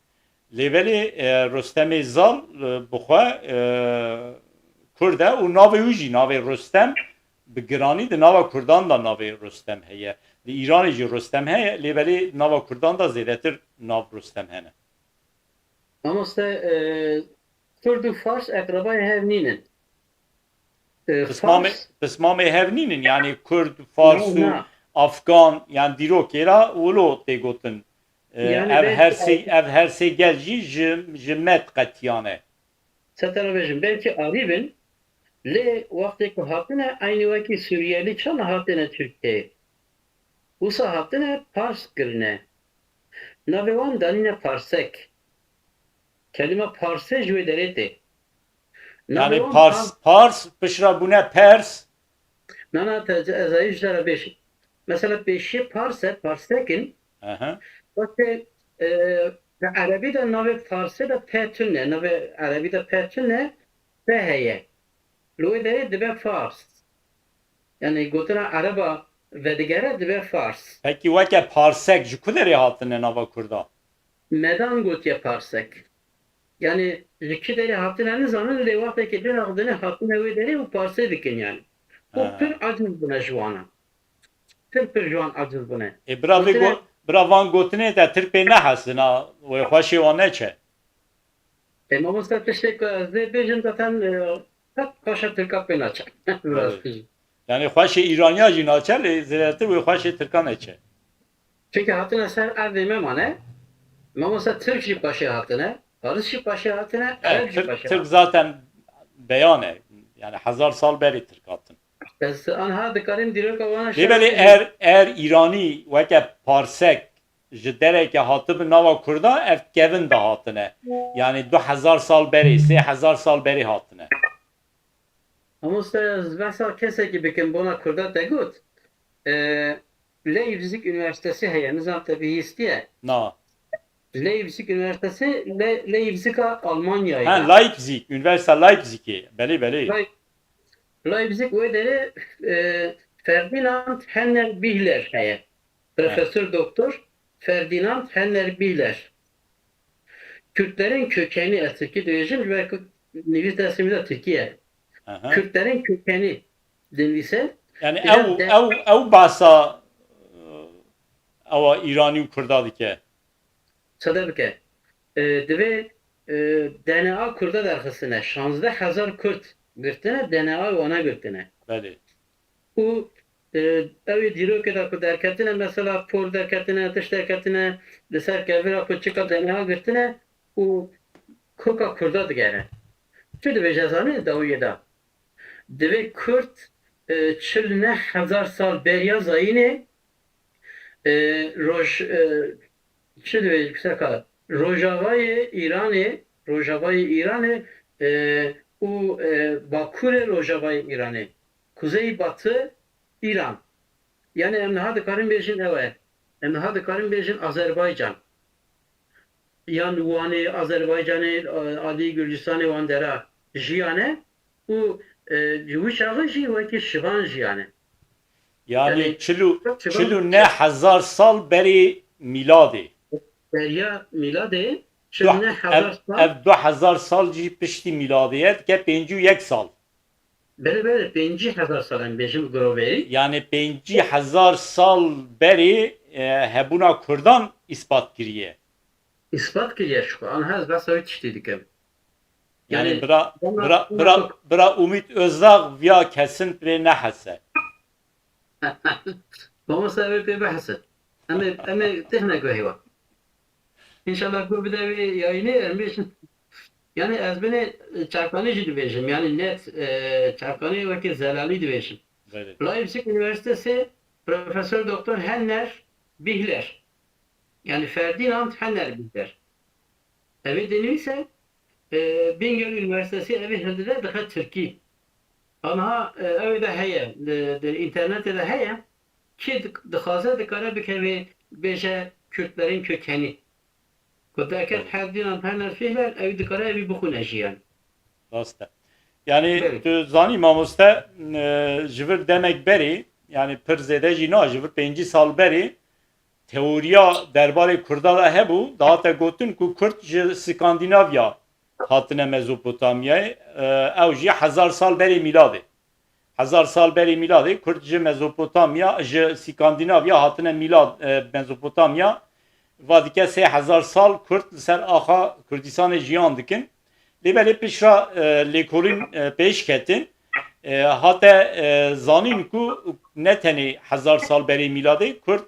Lê belê, e, Rustemê Zal, e, bi xwe, e, Kurd e û navê wî jî, navê Rustem, bi giranî di nava Kurdan de navê Rustem heye. Di Îranê jî Rustem heye, lê belê nava Kurdan de zêdetir nav Rustem hene. Mamoste, e, Kurd û Fars eqrebayê hev nînin. E, Pismamê, Fars pismamê hev nînin, yani Kurd, Fars Na, û na. Afgan, yani dîrokê re wilo tê gotin. E, Yani ev belki her sê, Af- ev her sê gel jî ji, ji Med qetiyane. Çetene bêjin, belkî Arî bin, lê wextê ku hatine, eynî wekî Suriyelî çawa hatine Tirkiyeyê? Wisa hatine Pars kirine. Navê wan danîne Parsek. Kelîma Parsê ji wê derê tê. Navê Yani wan Pars, Pars- Pars pişra bûne Pers. Na, na, te, ez ê ji te re bêjim. Mesela pêşiyê Pars e, Parsek in. Aha. Wextê, e, di Erebî de navê Parsê de P tune, navê Erebî de P tune, P heye. Li wê derê dibe Fars. Yani gotina Ereba vedigere dibe Fars. Pekî weke Parsek ji ku derê hatine nava Kurda? Medan gotiye Parsek. Yani ji kî derê hatine nizanin, lê wextekê dê nexdine hatine wê derê û Parsê dikin yani. Û Ha. pir aciz bûne ji wana. Pir pir ji wan aciz bûne. Ê, bira vê Gotine go-, bira van gotinê te tir pê nehesina, wê xweşê wan neçe. E, mamoste, tiştê ku ez dê bêjim zaten, e, hep xweşa Tirka pê naçe. Rastî. Yani xweşê Îraniya jî naçe, lê zêdetir wê xweşê Tirkan neçe. Çünkü hatine ser erdê me mane. Mamoste, Tirk jî paşê hatine. Faris jî paşê hatine. Evet, Ereb jî Tirk, paşê Tirk hatine. Zaten beyan e. Yani hezar sal berê Tirk hatin. Ez anha dikarim dîroka wana Lê belê er, er Îranî weke parsek ji dereke hatibi nava Kurda ev kevin de hatine. Yani du hezar sal berê, sê hezar sal berê hatine. Mamoste, ez behsa kesekî bikim bona Kurda te got. E, Leipzig Üniversitesi heye, nizam te bihîstiye. Na. Leipzig Üniversitesi, Le, Leipzig a Almanya'yı. Ha, Leipzig, Üniversite Leipzig'ê. Belê, belê. Leip- Leipzig wê derê, e, Ferdinand Henner Bihler heye. Profesör Doktor Ferdinand Henner Bihler. Kürtlerin kökeni, ez Tirkî dibêjim, ji ber ku nivîs destê min de Tirkî ye. Aha. Kürtlerin kökeni dinivîse. Yani Ya ew, de- ew, ew bahsa, e, ewa Îranî û Kurda dike. Sade bike. E, divê, e, D N A Kurda derxistine. Şazdeh hezar Kurd girtine, D N A wana girtine. Belê. Û, e, ew ê dîrokê de ku derketine, mesela por derketine, tişt derketine, li ser kevira ku çika D N A girtine û koka Kurda digere. Tu dibêje zanî dawiyê de. Divê Kurd, e, çil neh hezar sal beriya zayînê, e, roj, e, çi dibêje, seka, rojavayê Îranê, rojavayê Îranê, e, û, e, bakurê rojavayê Îranê, kuzey batı İran. Yani em niha dikarin bêjin ew e. Em niha dikarin bêjin Azerbaycan. Yan Wanê, Azerbaycanê, e, alî Gurcistanê wan dera jiyane û, e, ji wî çaxê jî wekî şivan jiyane. Yani, Yani, çil û, çok çil çil û neh hezar sal berê mîladê. Beriya mîladê Du- çil neh hezar ev, sal. Ev du hezar sal jî piştî mîladê ye, dike pêncî û yek sal. Belê, belê, pêncî hezar sal em bêjin giroverî. Yani pêncî hezar sal berê, e, hebûna Kurdan îspat kiriye. Îspat kiriye ji xwe. Anha ez behsa wê tiştî dikim. Yani, Yani, bira, bana- bira, bana bira, çok- bira Umît Özdağ viya kesin pê nehese. Mamosta, ew ê pê bihese. Em ê, em ê têxine guhê we. Înşallah guh bide wê yayînê, em bêjin. Yani ez binê, e, çavkanî jî dibêjim. Yani net, e, çavkanî wekî zelalî dibêjim. Belê. Leipzig Üniversitesi Profesör Doktor Henner Bihler. Yani Ferdinand Henner Bihler. Ev ê dinivîse, e, Bingöl Üniversitesi ev ê hildide dixe Tirkî. Anha, e, ew ê de heye, di, di înternetê de heye. Kê dik-, dixwaze dikare bikeve bêje Kürtlerin kökeni. Ku derket Evet. Ferdinand Henner Bihler, ew dikare ew ê bixwîne jî yani. Rast e. Yani Belê. Tu zanî mamoste, e, ji vir demek berê, yani pir zêde jî na, ji vir pêncî sal berê, teoriya derbarê Kurda de hebû, dihate gotin ku Kurd ji Skandinavya hatine Mezopotamyayê, e, ew jî hezar sal berê mîladê. Hezar sal berê mîladê Kurd ji Mezopotamya, ji Skandinavya hatine mîlad, e, Mezopotamya. Va dike sê hezar sal Kurd li ser axa Kurdistanê jiyan dikin. Lê belê pişra, e, lêkolîn, e, pêş ketin. E, hate, e, zanîn ku ne tenê hezar sal berê mîladê Kurd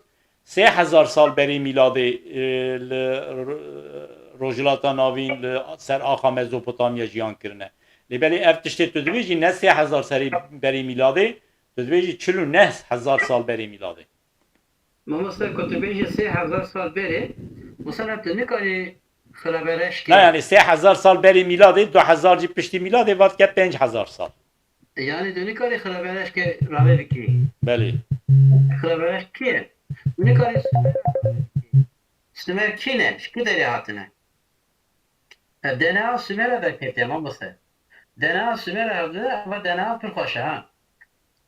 sê hezar sal berê mîladê, e, li r-, Rojhilata Navîn, li ser axa Mezopotamya jiyan kirine. Lê belê ev tiştê tu dibêjî ne sê hezar serê berê mîladê, tu dibêjî çil û neh hezar sal berê mîladê. Mamoste, ku tu bêjî sê hezar sal berê, mesela tu nikarî xilabereş Ne, kê. Yani sê hezar sal berê mîladê, du hezar jî piştî mîladê, va dike pênc hezar sal. Yani tu nikarî xilabereş kê rave bikî. Belê. Xilabereş kê? Nikarî Sumer, Sumer kî ne? Ji ku derê hatine? E, D N A Sumera derketiye, mamoste. D N A Sumera hevdidin, ama D N A pir xweş e, ha.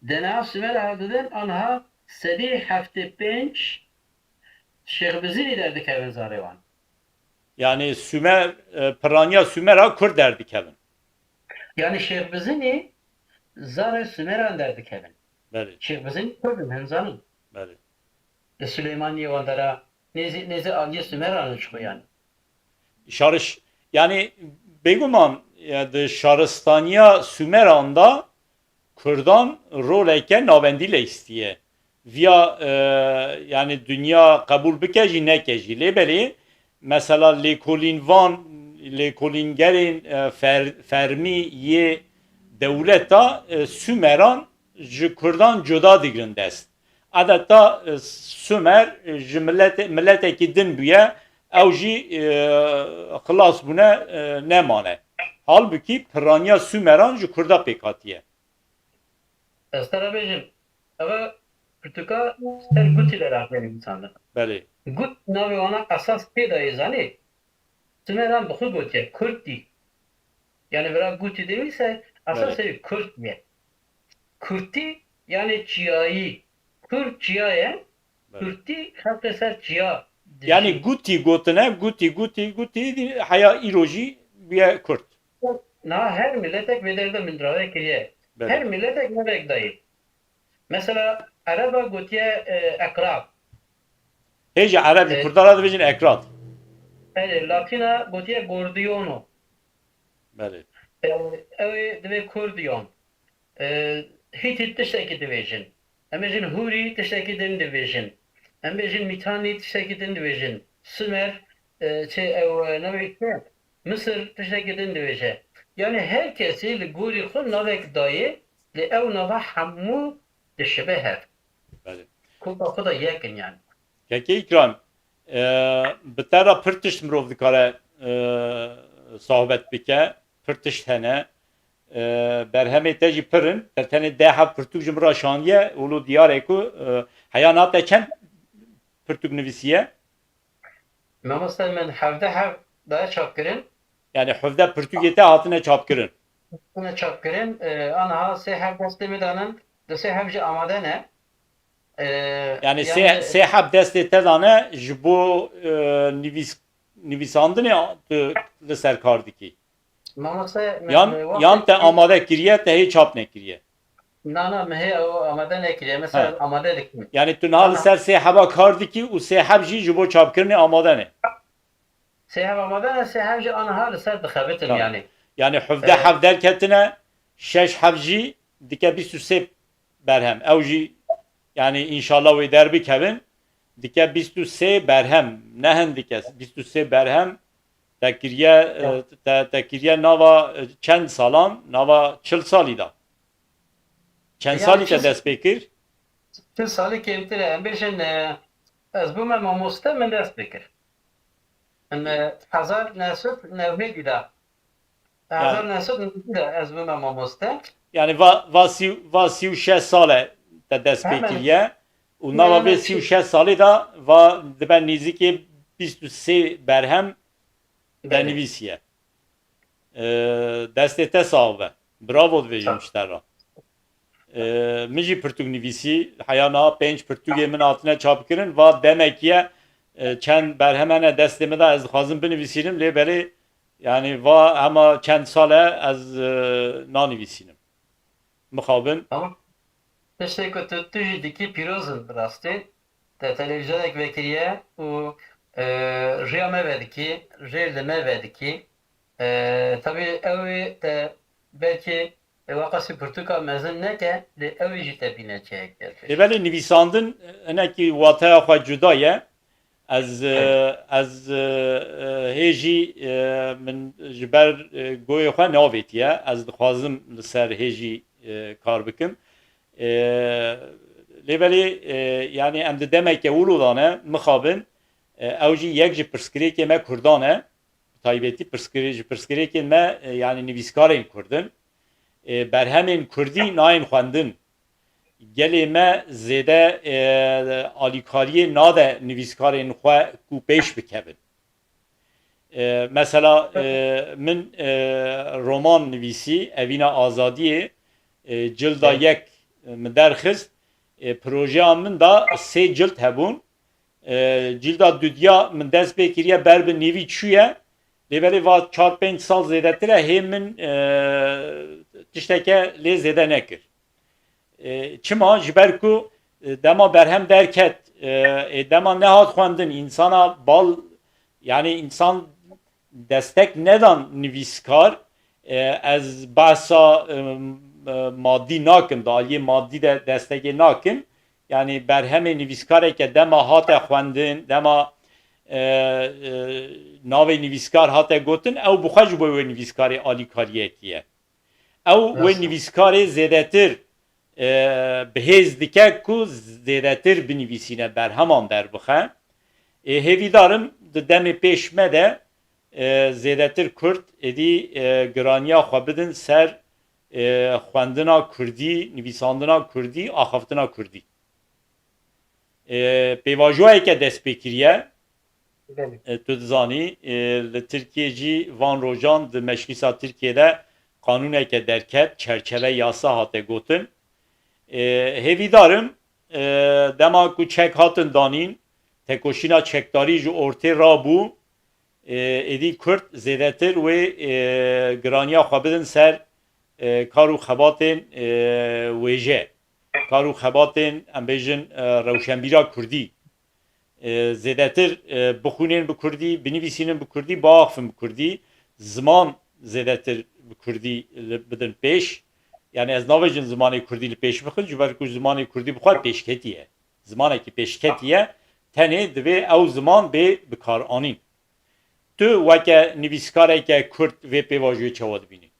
D N A Sumera hevdidin, anha sedî heftê pênc Şêxbizinî derdikevin zarê wan. Yani Sumer, e, piraniya Sumera Kurd derdikevin. Yani Şêxbizinî zarê Sumeran derdikevin. Belê, Şêxbizinî Kurd in, hin zanin. belê. Li Silêmaniyê wan dera nêzî, nêzî aliyê Sumeran in ji xwe yani. Şariş, yani Bêguman, e, di şaristaniya Sumeran de Kurdan roleke navendî leystiye. Viya, e, yani dinya qebûl bike jî neke jî. Lê belê, mesela lêkolînvan, lêkolîngerên, e, fer-, fermî yê dewleta, e, Sumeran ji Kurdan cuda digirin dest. Adeta, e, Sumer, e, ji milete-, miletekî din bûye, ew jî, e, xilas bûne, e, nemane. Halbûkî piraniya Sumeran ji Kurda pêk hatiye. Ez te re bêjim, eva pirtûka ser gutî de rastî nivîsandin. Belê. Gut navê wana esas pê dayê zanî. Sumeran bi xwe gotiye, Kurtî. Yani vira gutî dinivîse, esas Belê. Serî Kurt ye. Kurtî yani çiyayî. Kur çiya ye. Belê. Kurtî xelkê ser çiya Yani dişî. Gutî gotine, gutî, gutî, gutî, heya îro jî bûye Kurt. Niha her miletek vê derde min rave kiriye. Belê. Her miletek navek dayê. Mesela Ereba gotiye, e, Ekrab. Hê jî Ereb jî E, Kurda re dibêjin Ekrad. Belê, Latîna gotiye Gordiyono. Belê. E, ew ê divê Kurdiyon. E, Hîtît tiştekî dibêjin. Em bêjin Hûrî tiştekî din dibêjin. Em bêjin Mîtanî tiştekî din dibêjin. Sumer, e, çi ew, e, navê çi? Misir tiştekî din dibêje. Yani her kesî li gorî xwe navek dayê, lê ew nava hemû dişibe hev. Belê. Koka xwe de yek in yani. Kekê Îkram, e, bi te re pir tişt mirov dikare, e, sohbet bike, pir tişt hene. E, berhemê te jî pir in, te tenê deh heb pirtûk ji min re şandiye, wilo diyar e ku, e, heya na te çend pirtûk nivîsiye? Mamoste min hevdeh heb daye çapkirin. Yani hevdeh pirtûkê te hatine çapkirin. Hatine çapkirin. E, aniha sê heb destê min danin, du sê heb jî amade ne. E, Yani sê, yani sê heb destê te dane ji bo, e, nivîs-, nivîsandinê tu li ser kar dikî? Mamoste, me, Yan, me yan te wextekî amade kiriye, te hê çap nekiriye? Na, na, me hê ew amade nekiriye. Mesela Ha. amade dikim. Yani tu niha li Aha. ser sê heba kar dikî û sê heb jî ji bo çapkirinê amade ne? Sê heb amade ne, sê heb jî aniha li ser dixebitin Tamam. yani. Yani hevdeh E, heb derketine, şeş heb jî dike bîst û sê berhem. Ew jî yani înşallah wê derbikevin. Dike bîst û sê berhem. Ne hin dike, bîst û sê berhem. Te kiriye, Ya. e, te, te kiriye nava, e, çend salan? Nava çil salî da. Çend Ya, salî te çil, dest pê kir? Çil salî kêmtir e. Em bêjin, e, ez bûme mamoste, min dest pê kir. Em, e, hezar neh sed newhêdî da. Ya. Hezar neh sed newhêdî da ez bûme mamoste. Yani va, va sî, va sî û şeş sal e te dest pê Hemen. kiriye. Û nava Hemen vê sî û şeş salî da va dibe nêzîkê bîst û sê berhem Belê. denivîsiye. E, destê te sax be. Bravo dibêjim Sağ ol. ji te re. E, min jî pirtûk nivîsî. Heya niha pênc pirtûkê min hatine çapkirin. Va demekî ye, e, çend berhem hene destê min de ez dixwazim binivîsînim. Lê belê, yani va hema çend sal e ez, e, nanivîsînim. Mixabin. Tamam. Tiştê ku tu, tu jî dikî pîroz in bi rastî. Te televîzyonek vekiriye û, e, riya me vedikî, rê li me vedikî. E, tabî ew ê te belkî, e, waqasî pirtûka mezin neke, lê ew ê jî te bîne çeyek derpêş. Ê belê nivîsandin hinekî wateya xwe cuda ye. Ez, Belê. e, ez, e, e, hê jî, e, min ji ber, e, goyê xwe neavêtiye. Ez dixwazim li ser hê jî, e, kar bikim. E, lê belê, e, yani em di demeke wilo de ne, mixabin, e, ew jî yek ji pirsgirêkê me Kurdan e. Bi taybetî pirsgirê-, ji pirsgirêkên me, e, yani nivîskarên Kurd in. E, berhemên Kurdî nayên xwendin. Gelê me zêde, e, alîkariyê nade nivîskarên xwe ku pêş bikevin. E, mesela, e, min, e, roman nivîsî, Evîna Azadiyê, e, cilda Evet. yek, e, min derxist. E, projeya min da sê cild hebûn. E, cilda dudiya min dest pê kiriye, ber bi nîvî çûye. Lê belê va çar pênc sal zêdetir e, hê min, e, tişteke lê zêde nekir. E, çima? Ji ber ku, e, dema berhem derket, e, ê dema nehat xwendin, însana bal, yani însan destek nedan nivîskar, e, ez behsa, e, e, madî nakim, di aliyê madî de destekê nakim. Yanî berhemê nivîskareke dema hate xwendin, dema, e, e, navê nivîskar hate gotin, ew bi xwe ji bo wê nivîskarê alîkariyekî ye. Ew wê Rast. nivîskarê zêdetir, e, bi hêz dike ku zêdetir binivîsîne, berheman derbixe. Ê, hêvîdar im di demê pêş me de, e, zêdetir Kurd êdî, e, giraniya xwe bidin ser, e, xwendina Kurdî, nivîsandina Kurdî, axaftina Kurdî. E, pêvajoyeke dest pê kiriye. Belê. E, tu dizanî, e, li Tirkiyê jî van rojan di Meclîsa Tirkiyê de qanûneke derket, çerçeve yasa hate gotin. E, hêvîdar im, e, dema ku çek hatin danîn, tekoşîna çekdarî ji ortê rabû, e, êdî Kurd zêdetir wê, e, giraniya xwe bidin ser, e, kar û xebatên, e, wêje, kar û xebatên, em bêjin, e, rewşenbîra Kurdî. E, zêdetir, e, bixwînin bi Kurdî, binivîsînin bi Kurdî, biaxifin bi Kurdî, ziman zêdetir bi Kurdî li, bidin pêş. Yani ez nabêjim zimanê Kurdî li pêş bixin, ji ber ku zimanê Kurdî bi xwe pêşketî ye. Zimanekî pêşketî ye, tenê divê ew ziman bê bikaranîn. Tu weke nivîskareke Kurd vê pêvajoyê çawa dibînî?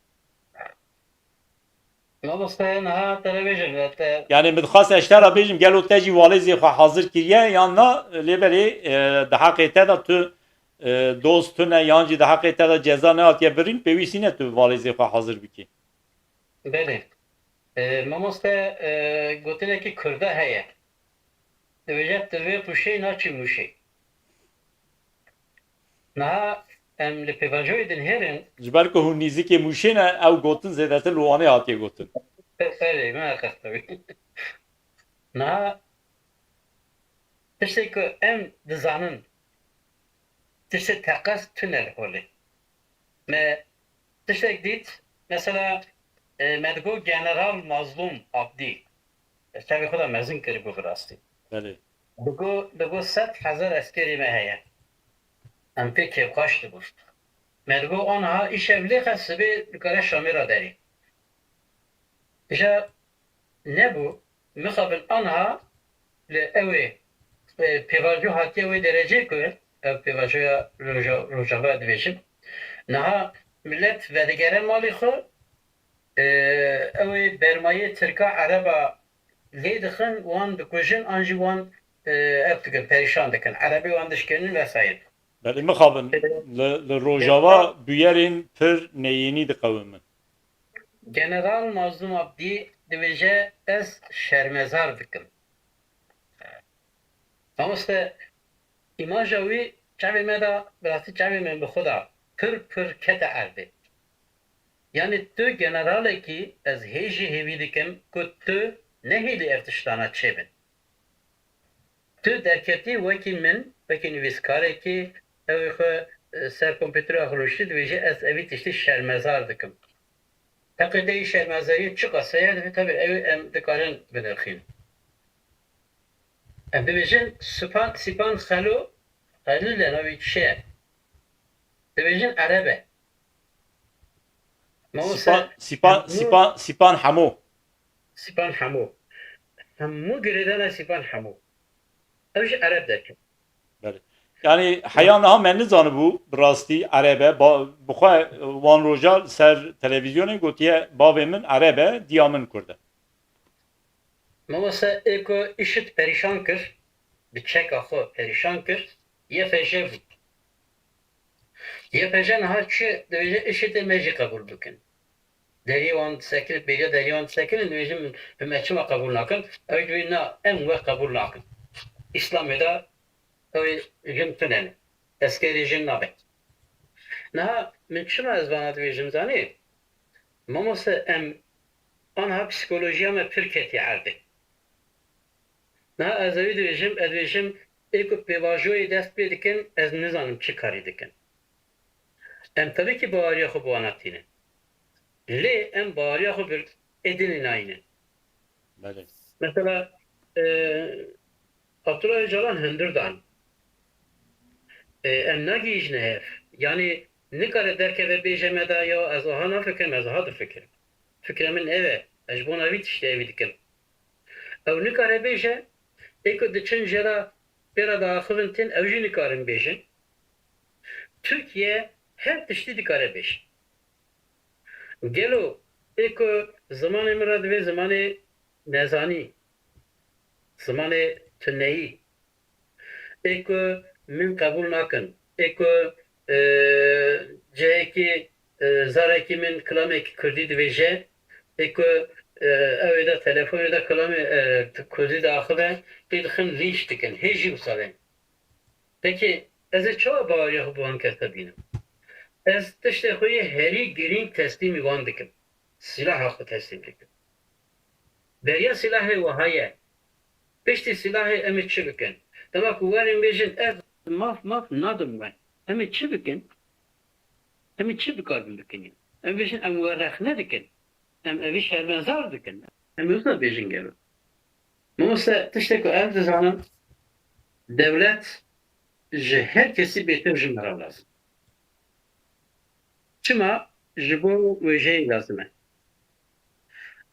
Mamoste, niha te re bêjim, e, te Yani min dixwast ez te re bêjim, gelo te jî valêzê xwe hazir kiriye yan na, lê belê, e, di heqê te de tu, e, dost tune yan jî di heqê te de ceza nehatiye birîn, pêwîstî ne tu valêzê xwe hazir bikî. Belê. E, mamoste, e, gotinekî Kurda heye. Dibêje, tu vê pûşeyî naçî Mûşê. Niha em li pêvajoyê dinihêrin. Ji ber ku hûn nîzikê Mûşê ne, ew gotin zêdetir li Wanê hatiye gotin. Belê, me qestewî. Niha tiştê ku em dizanin, tiştê teqez tune li holê. Me tiştek dît, mesela, e, me digot General Mazlûm Abdî. Çavê xwe de mezin kiribû bi rastî. Belê. Digot, digot sed hezar eskerê me heye. Em pê kêfxweş dibûn. Me digot aniha îşev lêxe sibê dikare Şamê re derê. Îja nebû, mixabin aniha li ew ê, e, pêvajo hatiye wê derecê ku ev pêvajoya roja-, Rojava dibêjin. Niha milet vedigere malê xwe, e, ew ê bermayê Tirka Ereba lê dixin, wan dikujin, an jî wan, e, ev dikin, perîşan dikin. Erebê wan dişkênin vesaire. Belê mixabin, E, li, li Rojava bûyerên pir neyênî diqewimin. General Mazlûm Abdî dibêje, ez şermezar dikim. Mamoste, îmaja wî çavê me de, bi rastî çavê min bi xwe de pir pir kete erdê. Yanî tu generalekî, ez hê jî hêvî dikim ku tu nehêlî ev tiştana çêbin. Tu derketî wekî min, wekî nivîskarekî, ew ê xwe, e, ser kompûtera xwe rûniştî, dibêje, ez evî tiştî şermezar dikim. Heqê te yî şermezariyê çiqas heye, divê tabii ew em dikarin binirxînin. Em dibêjin Sipan, Sipan Xelo, Xelîl e, navê çi ye? Dibêjin Ereb e. Mamoste, Sipan, Sipan, hemû Sipan, Sipan Hemo. Sipan Hemo. Hemû girêdana Sipan Hemo. Ew jî Ereb derket. Belê. Yani heya niha me nizanibû bi rastî Ereb e. Ba-, bi xwe wan roja li ser televîzyonê gotiye, bavê min Ereb e, diya min Kurd e. Mamoste, ê ku IŞİD perîşan kir, bi çeka xwe perîşan kir, YPJ bû. YPJ niha çi dibêje, IŞİDê me jî qebûl bikin. Deriyê wan disekirin, bêriya deriyê wan disekirin, dibêjin, bi me çima qebûl nakin? Ew dibêjin, na, em we qebûl nakin. Îslamê de ew ê jin tune ne. Eskerê jin nabe. Niha min çima ez vana dibêjim zanî? Mamoste, em aniha psîkolojiya me pir ketiye erdê. Niha ez ewî dibêjim, ez dibêjim, ê ku pêvajoyê dest pê dikin, ez nizanim çi karî dikin. Em tabii ki baweriya xwe bi wana tînin. Lê em baweriya xwe bi êdinê nayînin. Belê. Mesela, e, Abdullah Öcalan hundir dan. E, em nagihîjine hev. Yanî Nikare derkeve bêje me de ya ez aha nafikirim, ez aha difikirim. Fikre min ev e, ez ji bona vî tiştê evî dikim. Ew nikare bêje, ê ku diçin jê re pê re diaxivin tên, ew jî nikarin bêjin. Tirkiye her tiştî dikare bêje. Gelo ê ku zimanê min re divê zimanê nezanî, zimanê tuneyî, ê ku min qebûl nakin, ê ku, e, cihekî, e, zarekî min kilamekî kurdî dibêje, ê ku, e, ew ê de telefonê de kilamê, e, kurdî diaxive, pê dixin lînç dikin. Hê jî wisa bên. Pekî ez ê çawa baweriya xwe bi wan kesa bînim? Ez tiştê xwe yê herî girîng teslîmî wan dikim. Sîlaha xwe teslîm dikim. Beriya sîlahê wiha ye. Piştî sîlahê em ê çi bikin? Dema ku werin bêjin ez maf maf nadim we. Em ê çi bikin? Em ê çi bikaribin bikin? Em bêjin em we rexne dikin. Em evî şermezar dikin. Em ê wisa bêjin gelo. Mamoste, tiştê ku ez dizanim, dewlet ji her kesî bêtir ji me re lazim. Çima? Ji bo wêjeyê lazim e.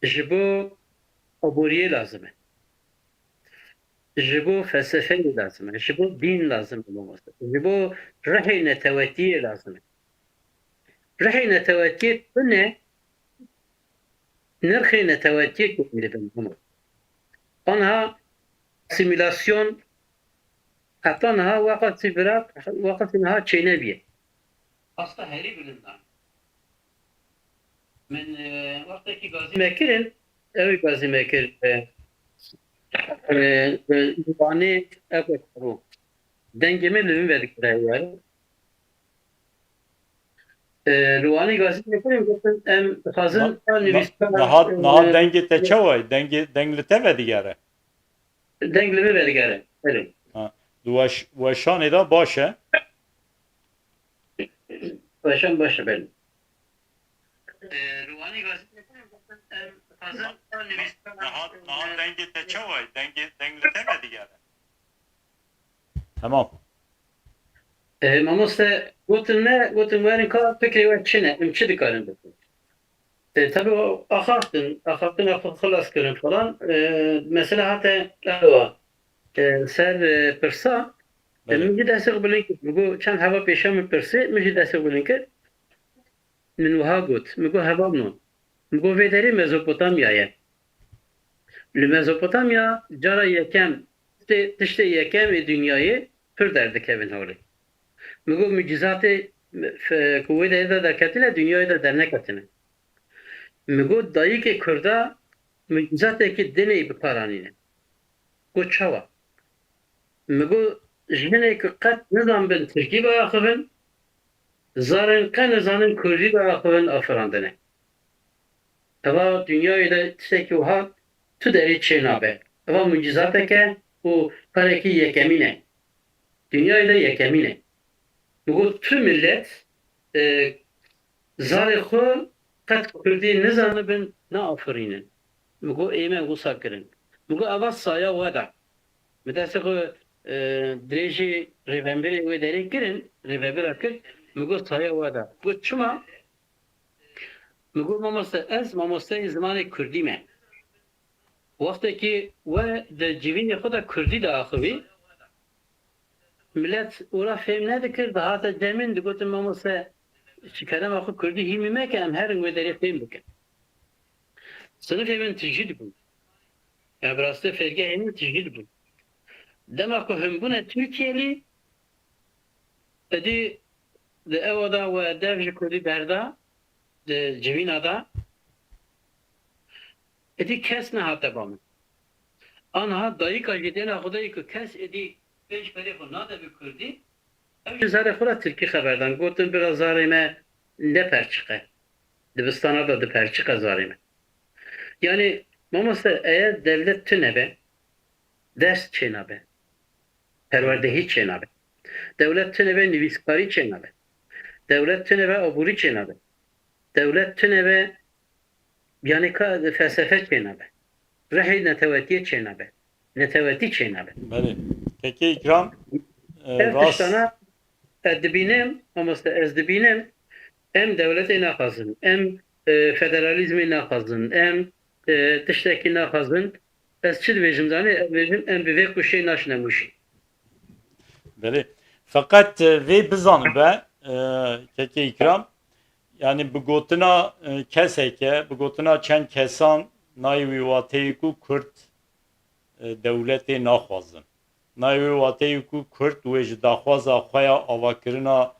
Ji bo aboriyê lazim e. Ji bo felsefeyê lazim e. Ji bo dîn lazim e mamoste. Ji bo rihê netewetiyê lazim e. Rihê netewetiyê tune, nirxê netewetiyê kêm dibin hema. Anha asîmîlasyon heta niha weqasî vira, weqasî niha çênebiye. Asta herî bilind e. Min, e, wextekî gazî me kirin, ew ê gazî me kir, e, e, e, li Wanê ev bû. Dengê min li min vedigere wer. E, li Wanê gazî me kirin, gotin em dixwazin Na-, na-, nivîskar, niha, e, niha dengê te çawa ye? Dengê, deng li te vedigere? Deng li min vedigere. Belê. Ha. Di weş-, weşanê de baş e. Weşan baş e, belê. E, li Wanê gazî me kirin, gotin em dixwazin nivîskar, niha, niha dengê te çawa ye? Dengê, deng li te vedigere? Tamam. E, mamoste, gotin me, gotin werin ka fikrê we çi ne, em çi dikarin bikin? E, tabi o axaftin, axaftina xwe xilas kirin falan. E, mesela hate ewa, e, ser, e, pirsa, e, Belê. Min jî destê xwe bilind kir. Min got, çend heva pêşiya min pirsê, min jî destê xwe bilind kir. Min wiha got, min got, hevalno, min got, vê derê Mezopotamya ye. Li Mezopotamya cara yekem, tiştê, tiştê yekem ê dinyayê pir derdikevin holê. Min got, mucîzatê, f-, ku wê derê de derketine, dinyayê de derneketine. Min got, dayikê Kurda mucîzatekî dinê bi kar anîne. Got, çawa? Min got, jinê ku qet nizanibin tirkî biaxivin, zarên qe nizanin kurdî biaxivin, afirandine. Eva dinyayê de tiştekî wiha tu derê çênabe. Eva mucîzateke û karekî yekemîn e. Dinyayê de yekemîn e. Min got, tu milet, e, zarê xwe qet kurdî nizanibin, naafirînin. Min got, ê me wisa kirin. Min got, eva saya we de. Min destê xwe, e, dirêjî rêvebirê wê derê kirin, rêvebira kir. Min got, saya we de. Got, çima? Min got, mamoste, ez mamosteyê zimanê kurdî me. Wextekî we di civînê xwe de kurdî diaxivî, milet ora fêm nedikir, dihate cem min, digotin, mamoste, ji kerema xwe kurdî hîmî meke, em herin wê derê fêm bikin. Sinifê min tijî dibûn. Ya bi rastî fêrgehê min tijî dibûn. Dema ku hûn bûne Tirkiyelî, êdî di ewa de we dev ji kurdî berda, di civîna de, êdî kes nehate ba min. Anha dayika jî dêna Xwedayê ku kes êdî pênc perê xwe nade bi kurdî, ew ji zarê xwe re tirkî xeber dan. Gotin, bira zarê me ne perçiqe. Dibistana de diperçiqe zarê me. Yanî, mamoste, eger dewlet tune be, ders çênabe. Perwerdehî çênabe. Dewlet tune be, nivîskarî çênabe. Dewlet tune be, aborî çênabe. Dewlet tune be, yanî ka felsefe çênabe. Rihê netewetiyê çênabe. Netewetî çênabe. Belê. Kekê Îkram, e, Ev rast, tiştana Ez dibînim, mamoste, ez dibînim, em dewletê naxwazin, em, e, federalîzmê naxwazin, em, e, tiştekî naxwazin. Ez çi dibêjim zanî? Ez dibêjim, em bi vê kuşê naşine Mûşê. Belê. Feqet, e, vê bizanibe, e, kekê Îkram, yani bi gotina, e, keseke, bi gotina çend kesan nayê wî wateyê ku Kurd, e, dewletê naxwazin. Nayê wê wateyê ku Kurd wê ji daxwaza xwe ya avakirina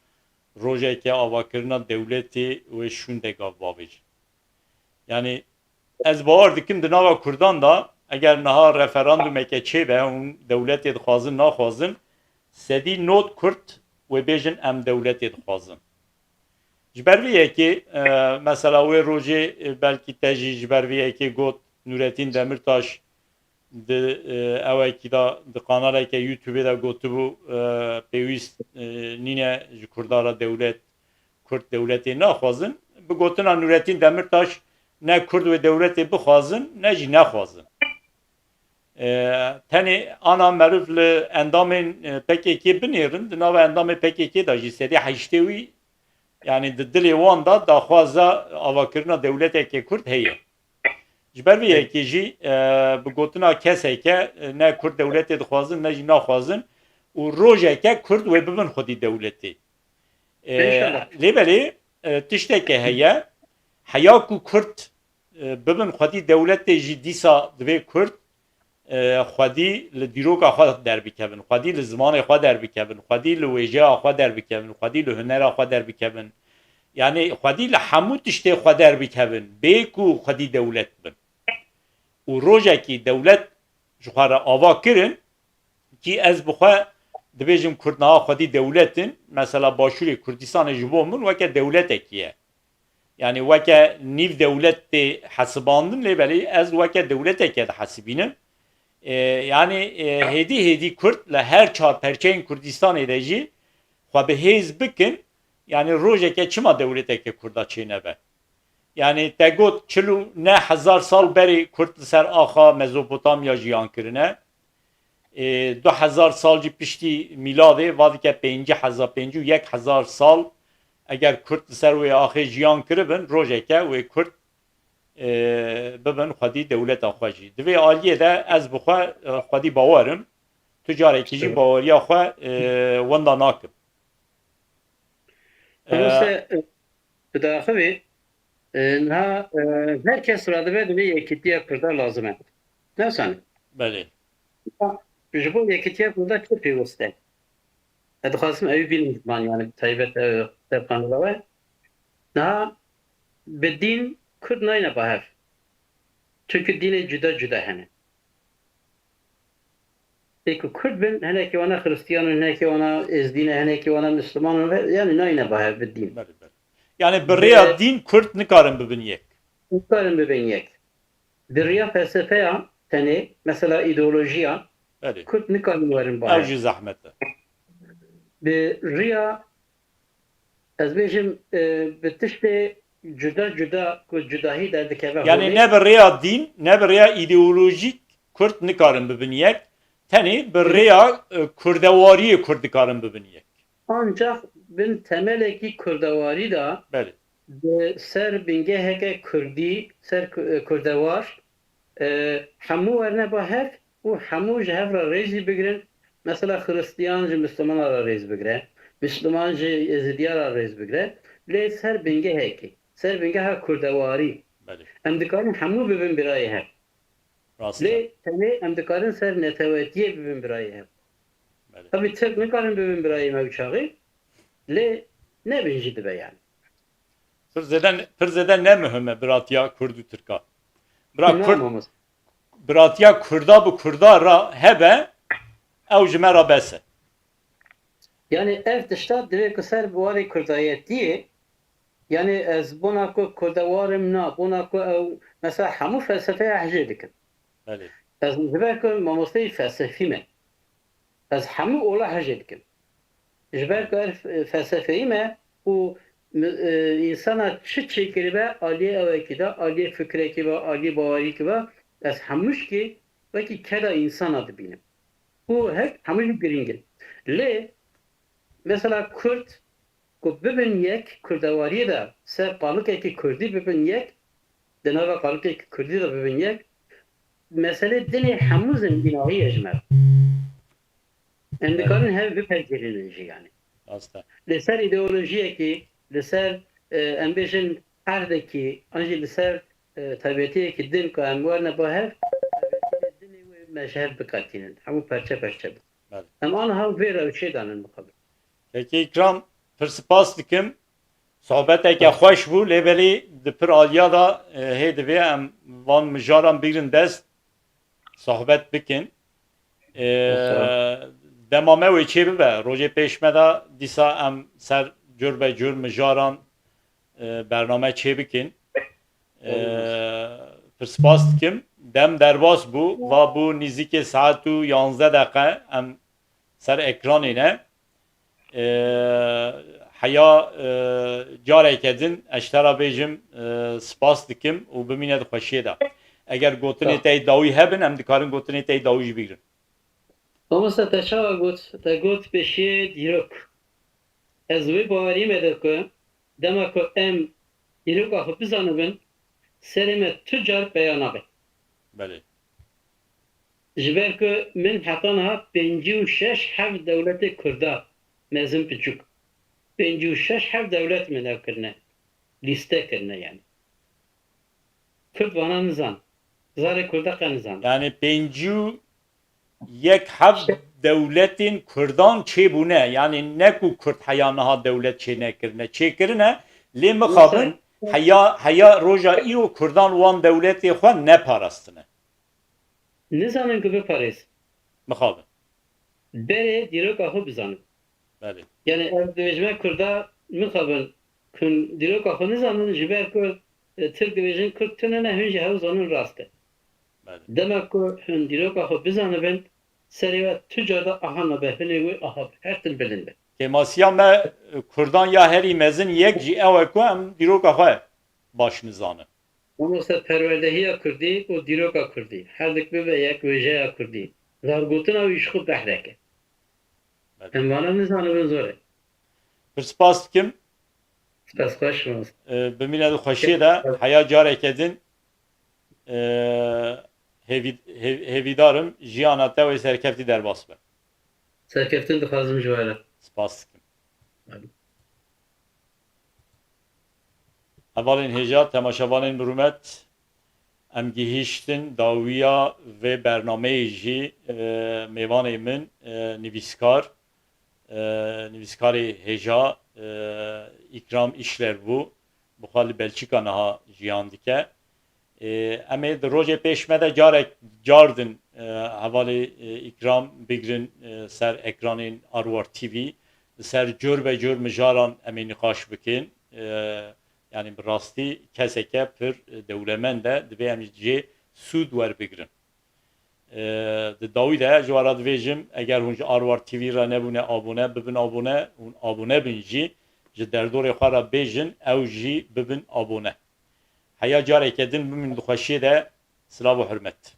rojeke, avakirina dewletê wê şûndeka bavêjin. Yani ez bawer dikim di nava Kurdan de eger niha referandumeke çêbe, hûn dewletê dixwazin naxwazin, sedî nod Kurd wê bêjin em dewletê dixwazin. Ji ber vê yekê, e, mesela wê rojê, e, belkî te jî ji ber vê yekê got, Nûretîn Demirtaş di, e, ewekî de, di kanaleke YouTubeê de gotibû, e, pêwîst, e, nîne ji Kurda re dewlet, Kurd dewletê naxwazin. Bi gotina Nûretîn Demirtaş ne Kurd wê dewletê bixwazin, ne jî nexwazin. E, tenê ana meriv li endamên, e, P K K binêrin, di nava endamê P K K de jî sedî heştê wî, yani di dilê wan de daxwaza avakirina dewleteke Kurd heye. Ji ber vê yekê jî, e, bi gotina keseke, e, ne Kurd dewletê dixwazin, ne jî naxwazin û rojeke Kurd wê bibin xwedî dewletê. E, Înşallah. Lê belê, e, tişteke heye, heya ku Kurd, e, bibin xwedî dewletê jî dîsa divê Kurd, e, xwedî li dîroka xwe derbikevin, xwedî li zimanê xwe derbikevin, xwedî li wêjeya xwe derbikevin, xwedî li hunera xwe derbikevin. Yani xwedî li hemû tiştê xwe derbikevin, bê ku xwedî dewlet bin. Û rojekî dewlet ji xwe re ava kirin, kî ez bi xwe dibêjim Kurd niha xwedî dewlet in, mesela Başûrê Kurdistanê ji bo min weke dewletekî ye. Yani weke nîv dewlet tê hesibandin, lê belê ez weke dewleteke dihesibînim. E, yani, e, hêdî hêdî Kurd li her çar perçeyên Kurdistanê de jî xwe bi hêz bikin, yani rojeke çima dewleteke Kurda çênebe? Yani te got çil û neh hezar sal berê Kurd li ser axa Mezopotamya jiyan kirine. E, du hezar sal jî piştî mîladê, va dike pêncî hezar, pêncî û yek hezar sal eger Kurd li ser wê axê jiyan kiribin, rojeke wê Kurd, e, bibin xwedî dewleta xwe jî. Di vê aliyê de ez bi xwe, e, xwedî bawer im. Tu carekî jî Evet. baweriya xwe, e, wenda nakim. E, Mamoste, e, bi daxivê, e, niha, e, her kes radibe divê yekîtiya Kurda lazim e. Ne sane? Belê. Ji bo yekîtiya Kurda çi pêwist e? Ez dixwazim ew bînim ziman, yani bi taybet, e, ser kanala we. Niha bi dîn Kurd nayne ba hev. Çunku dînê cuda cuda hene. Ê ku Kurd bin, hinekî wana Xiristiyan in, hinekî wana Êzdî ne, hinekî wana Misliman in, ve-, yani nayne ba hev bi dîn. Belê, belê. Yani bi rêya Ve- dîn Kurd nikarin bibin yek. Nikarin bibin yek. Bi rêya felsefeya tenê, mesela îdeolojiya, Belê. Kurd nikarin werin ba Ew hev. jî zehmet e. Bi rêya, ez bêjim, e, bi tiştê cuda cuda ku cudahî derdikeve Yani holê. ne bi rêya dîn, ne bi rêya îdeolojîk Kurd nikarin bibin yek. Tenê bi rêya, e, kurdewariyê Kurd dikarin bibin yek. Ancak bin temelekî kurdewarî de Belê. bi ser bingeheke Kurdî, ser ku-, e, kurdewar, e, hemû werne ba hev û hemû ji hev re rêzî bigrin. Mesela Xiristiyan ji Mislimana re rêz bigire, Misliman ji Êzidiya re rêz bigire. Lê ser bingehekê, ser bingeha kurdewarî, Belê. em dikarin hemû bibin birayê hev. Rast e. Lê tenê em dikarin ser netewetiyê bibin birayê hev. Belê. Tabii Tirk nikarin bibin birayê me û çaxê, lê nebin jî dibe yani. Pir zêde, pir zêde ne muhim e biratiya Kurd û Tirka. Bira Kurd, biratiya Kurda bi Kurda re hebe, ew ji me re bes e. Yani ev tişta divê ku ser bi warê Kurdayetiyê, yani ez bona ku Kurdewar im na, bona ku ew, mesela hemû felsefeya hejê dikim. Belê. Ez ji ber ku mamosteyî felsefî me. Ez hemû ola hejê dikim. Ji ber ku ev felsefeyî me û mi-, e, însana çi çêkiribe aliyê ewekî de, aliyê fikrekî ve, aliyê bawerîkî ve, ez hemû jikê wekî keda însana dibînim. Û hek hemû jî girîng in. Lê Mesela Kurd ku bibin yek, Kurdewariyê de ser qalikekî Kurdî bibin yek, di nava qalikekî Kurdî de bibin yek, meselê dinê hemû zengînahî ye ji me re. Em dikarin hev bipejirînin jî yani. Rast e. Li ser îdeolojiyekî, li ser, e, em bêjin erdekî, an jî li ser, e, taybetiyekî din ku em werine ba hev, taybetiyê dinê wê me ji hev biqetînin. Hemû perçe perçe bin. Belê. Em aniha vê rewşê danin mixabin. Kekê Îkram, pir spas dikim. Sohbeteke xweş bû, lê belê di pir aliya de, e, hê divê em van mijaran bigrin dest, sohbet bikin. E, Sağ ol. Dema me wê çê bibe, rojê pêş me de dîsa em ser cur be cur mijaran, e, bername çê bikin. E, Olur. Pir spas dikim. Dem derbas bû, va bû nîzîkê saet û yanzdeh deqe em ser ekranê ne. E, heya, e, careke din ez ji te re bêjim, e, spas dikim û bimîne di xweşiyê de. Eger gotinê Sağ ol. Te yê dawî hebin, em dikarin gotinê te yê dawî jî bigrin. Mamoste, te çawa got? Te got pêşiyê dîrok. Ez wê baweriyê me de ku dema ku em dîroka xwe bizanibin, serê me tu car peya nabe. Belê. Ji ber ku min heta niha pêncî û şeş heb dewletê Kurda mezin piçûk. Pêncî û şeş heb dewlet min ew kirine. Lîste kirine yani. Kurd vana nizan. Zarê Kurda qe nizan. Yani pêncî û yek heb dewletên Kurdan çêbûne. Yani ne ku Kurd heya niha dewlet çênekirine. Çêkirine, lê mixabin Mesela heya, heya roja îro Kurdan wan dewletê xwe neparastine. Nizanin ku biparêz. Mixabin. Berê dîroka xwe bizanin. Belê. Yani ev dibêjime Kurda mixabin, hûn dîroka xwe nizanin, ji ber ku, e, Tirk dibêjin Kurd tune ne, hûn jî hew zanin rast e. Belê. Dema ku hûn dîroka xwe bizanibin, serê we tu car de aha nabe, hunê wê aha be, her tim bilind be. Kêmasiya me, e, Kurdan ya herî mezin yek jî ew e ku em dîroka xwe baş nizanin. Mamoste, perwerdehiya Kurdî û dîroka Kurdî, herdik bibe yek wêjeya Kurdî. Zargotina wî ji xwe behrek e. Belê. Em vana nizanibin zor e. Pir spas dikim. Spas xweş mamoste. Ee, bimîne di xweşiyê de, heya careke din, ee, hêvî-, hê-, hêvîdar im jiyana te wê serkeftî derbas be. Serkeftin dixwazim ji we re. Spas dikim. Hevalên hêja, temaşevanên bi rûmet, em gihîştin dawiya vê bernameyê jî, e, mêvanê min, e, nivîskar, e, nivîskarê hêja, e, Îkram Îşler bû. Bi xwe li Belçîka niha jiyan dike. Ê, em ê di rojê pêş me de carek, car din, e, hevalê, e, Îkram bigrin, e, ser ekranên Arwar T V. Li ser cor be cor mijaran em ê nîqaş bikin. E, yanî bi rastî keseke pir, e, dewlemend e. Divê em jê sûd werbigrin. E, di dawî de ji we re divêjim, eger hûn ji Arwar T V re nebûne abone, bibin abone, hûn abone bin jî, ji derdorê xwe re bêjin, ew jî bibin abone. Heya careke din bimînin di xweşiyê de, silav û hurmet.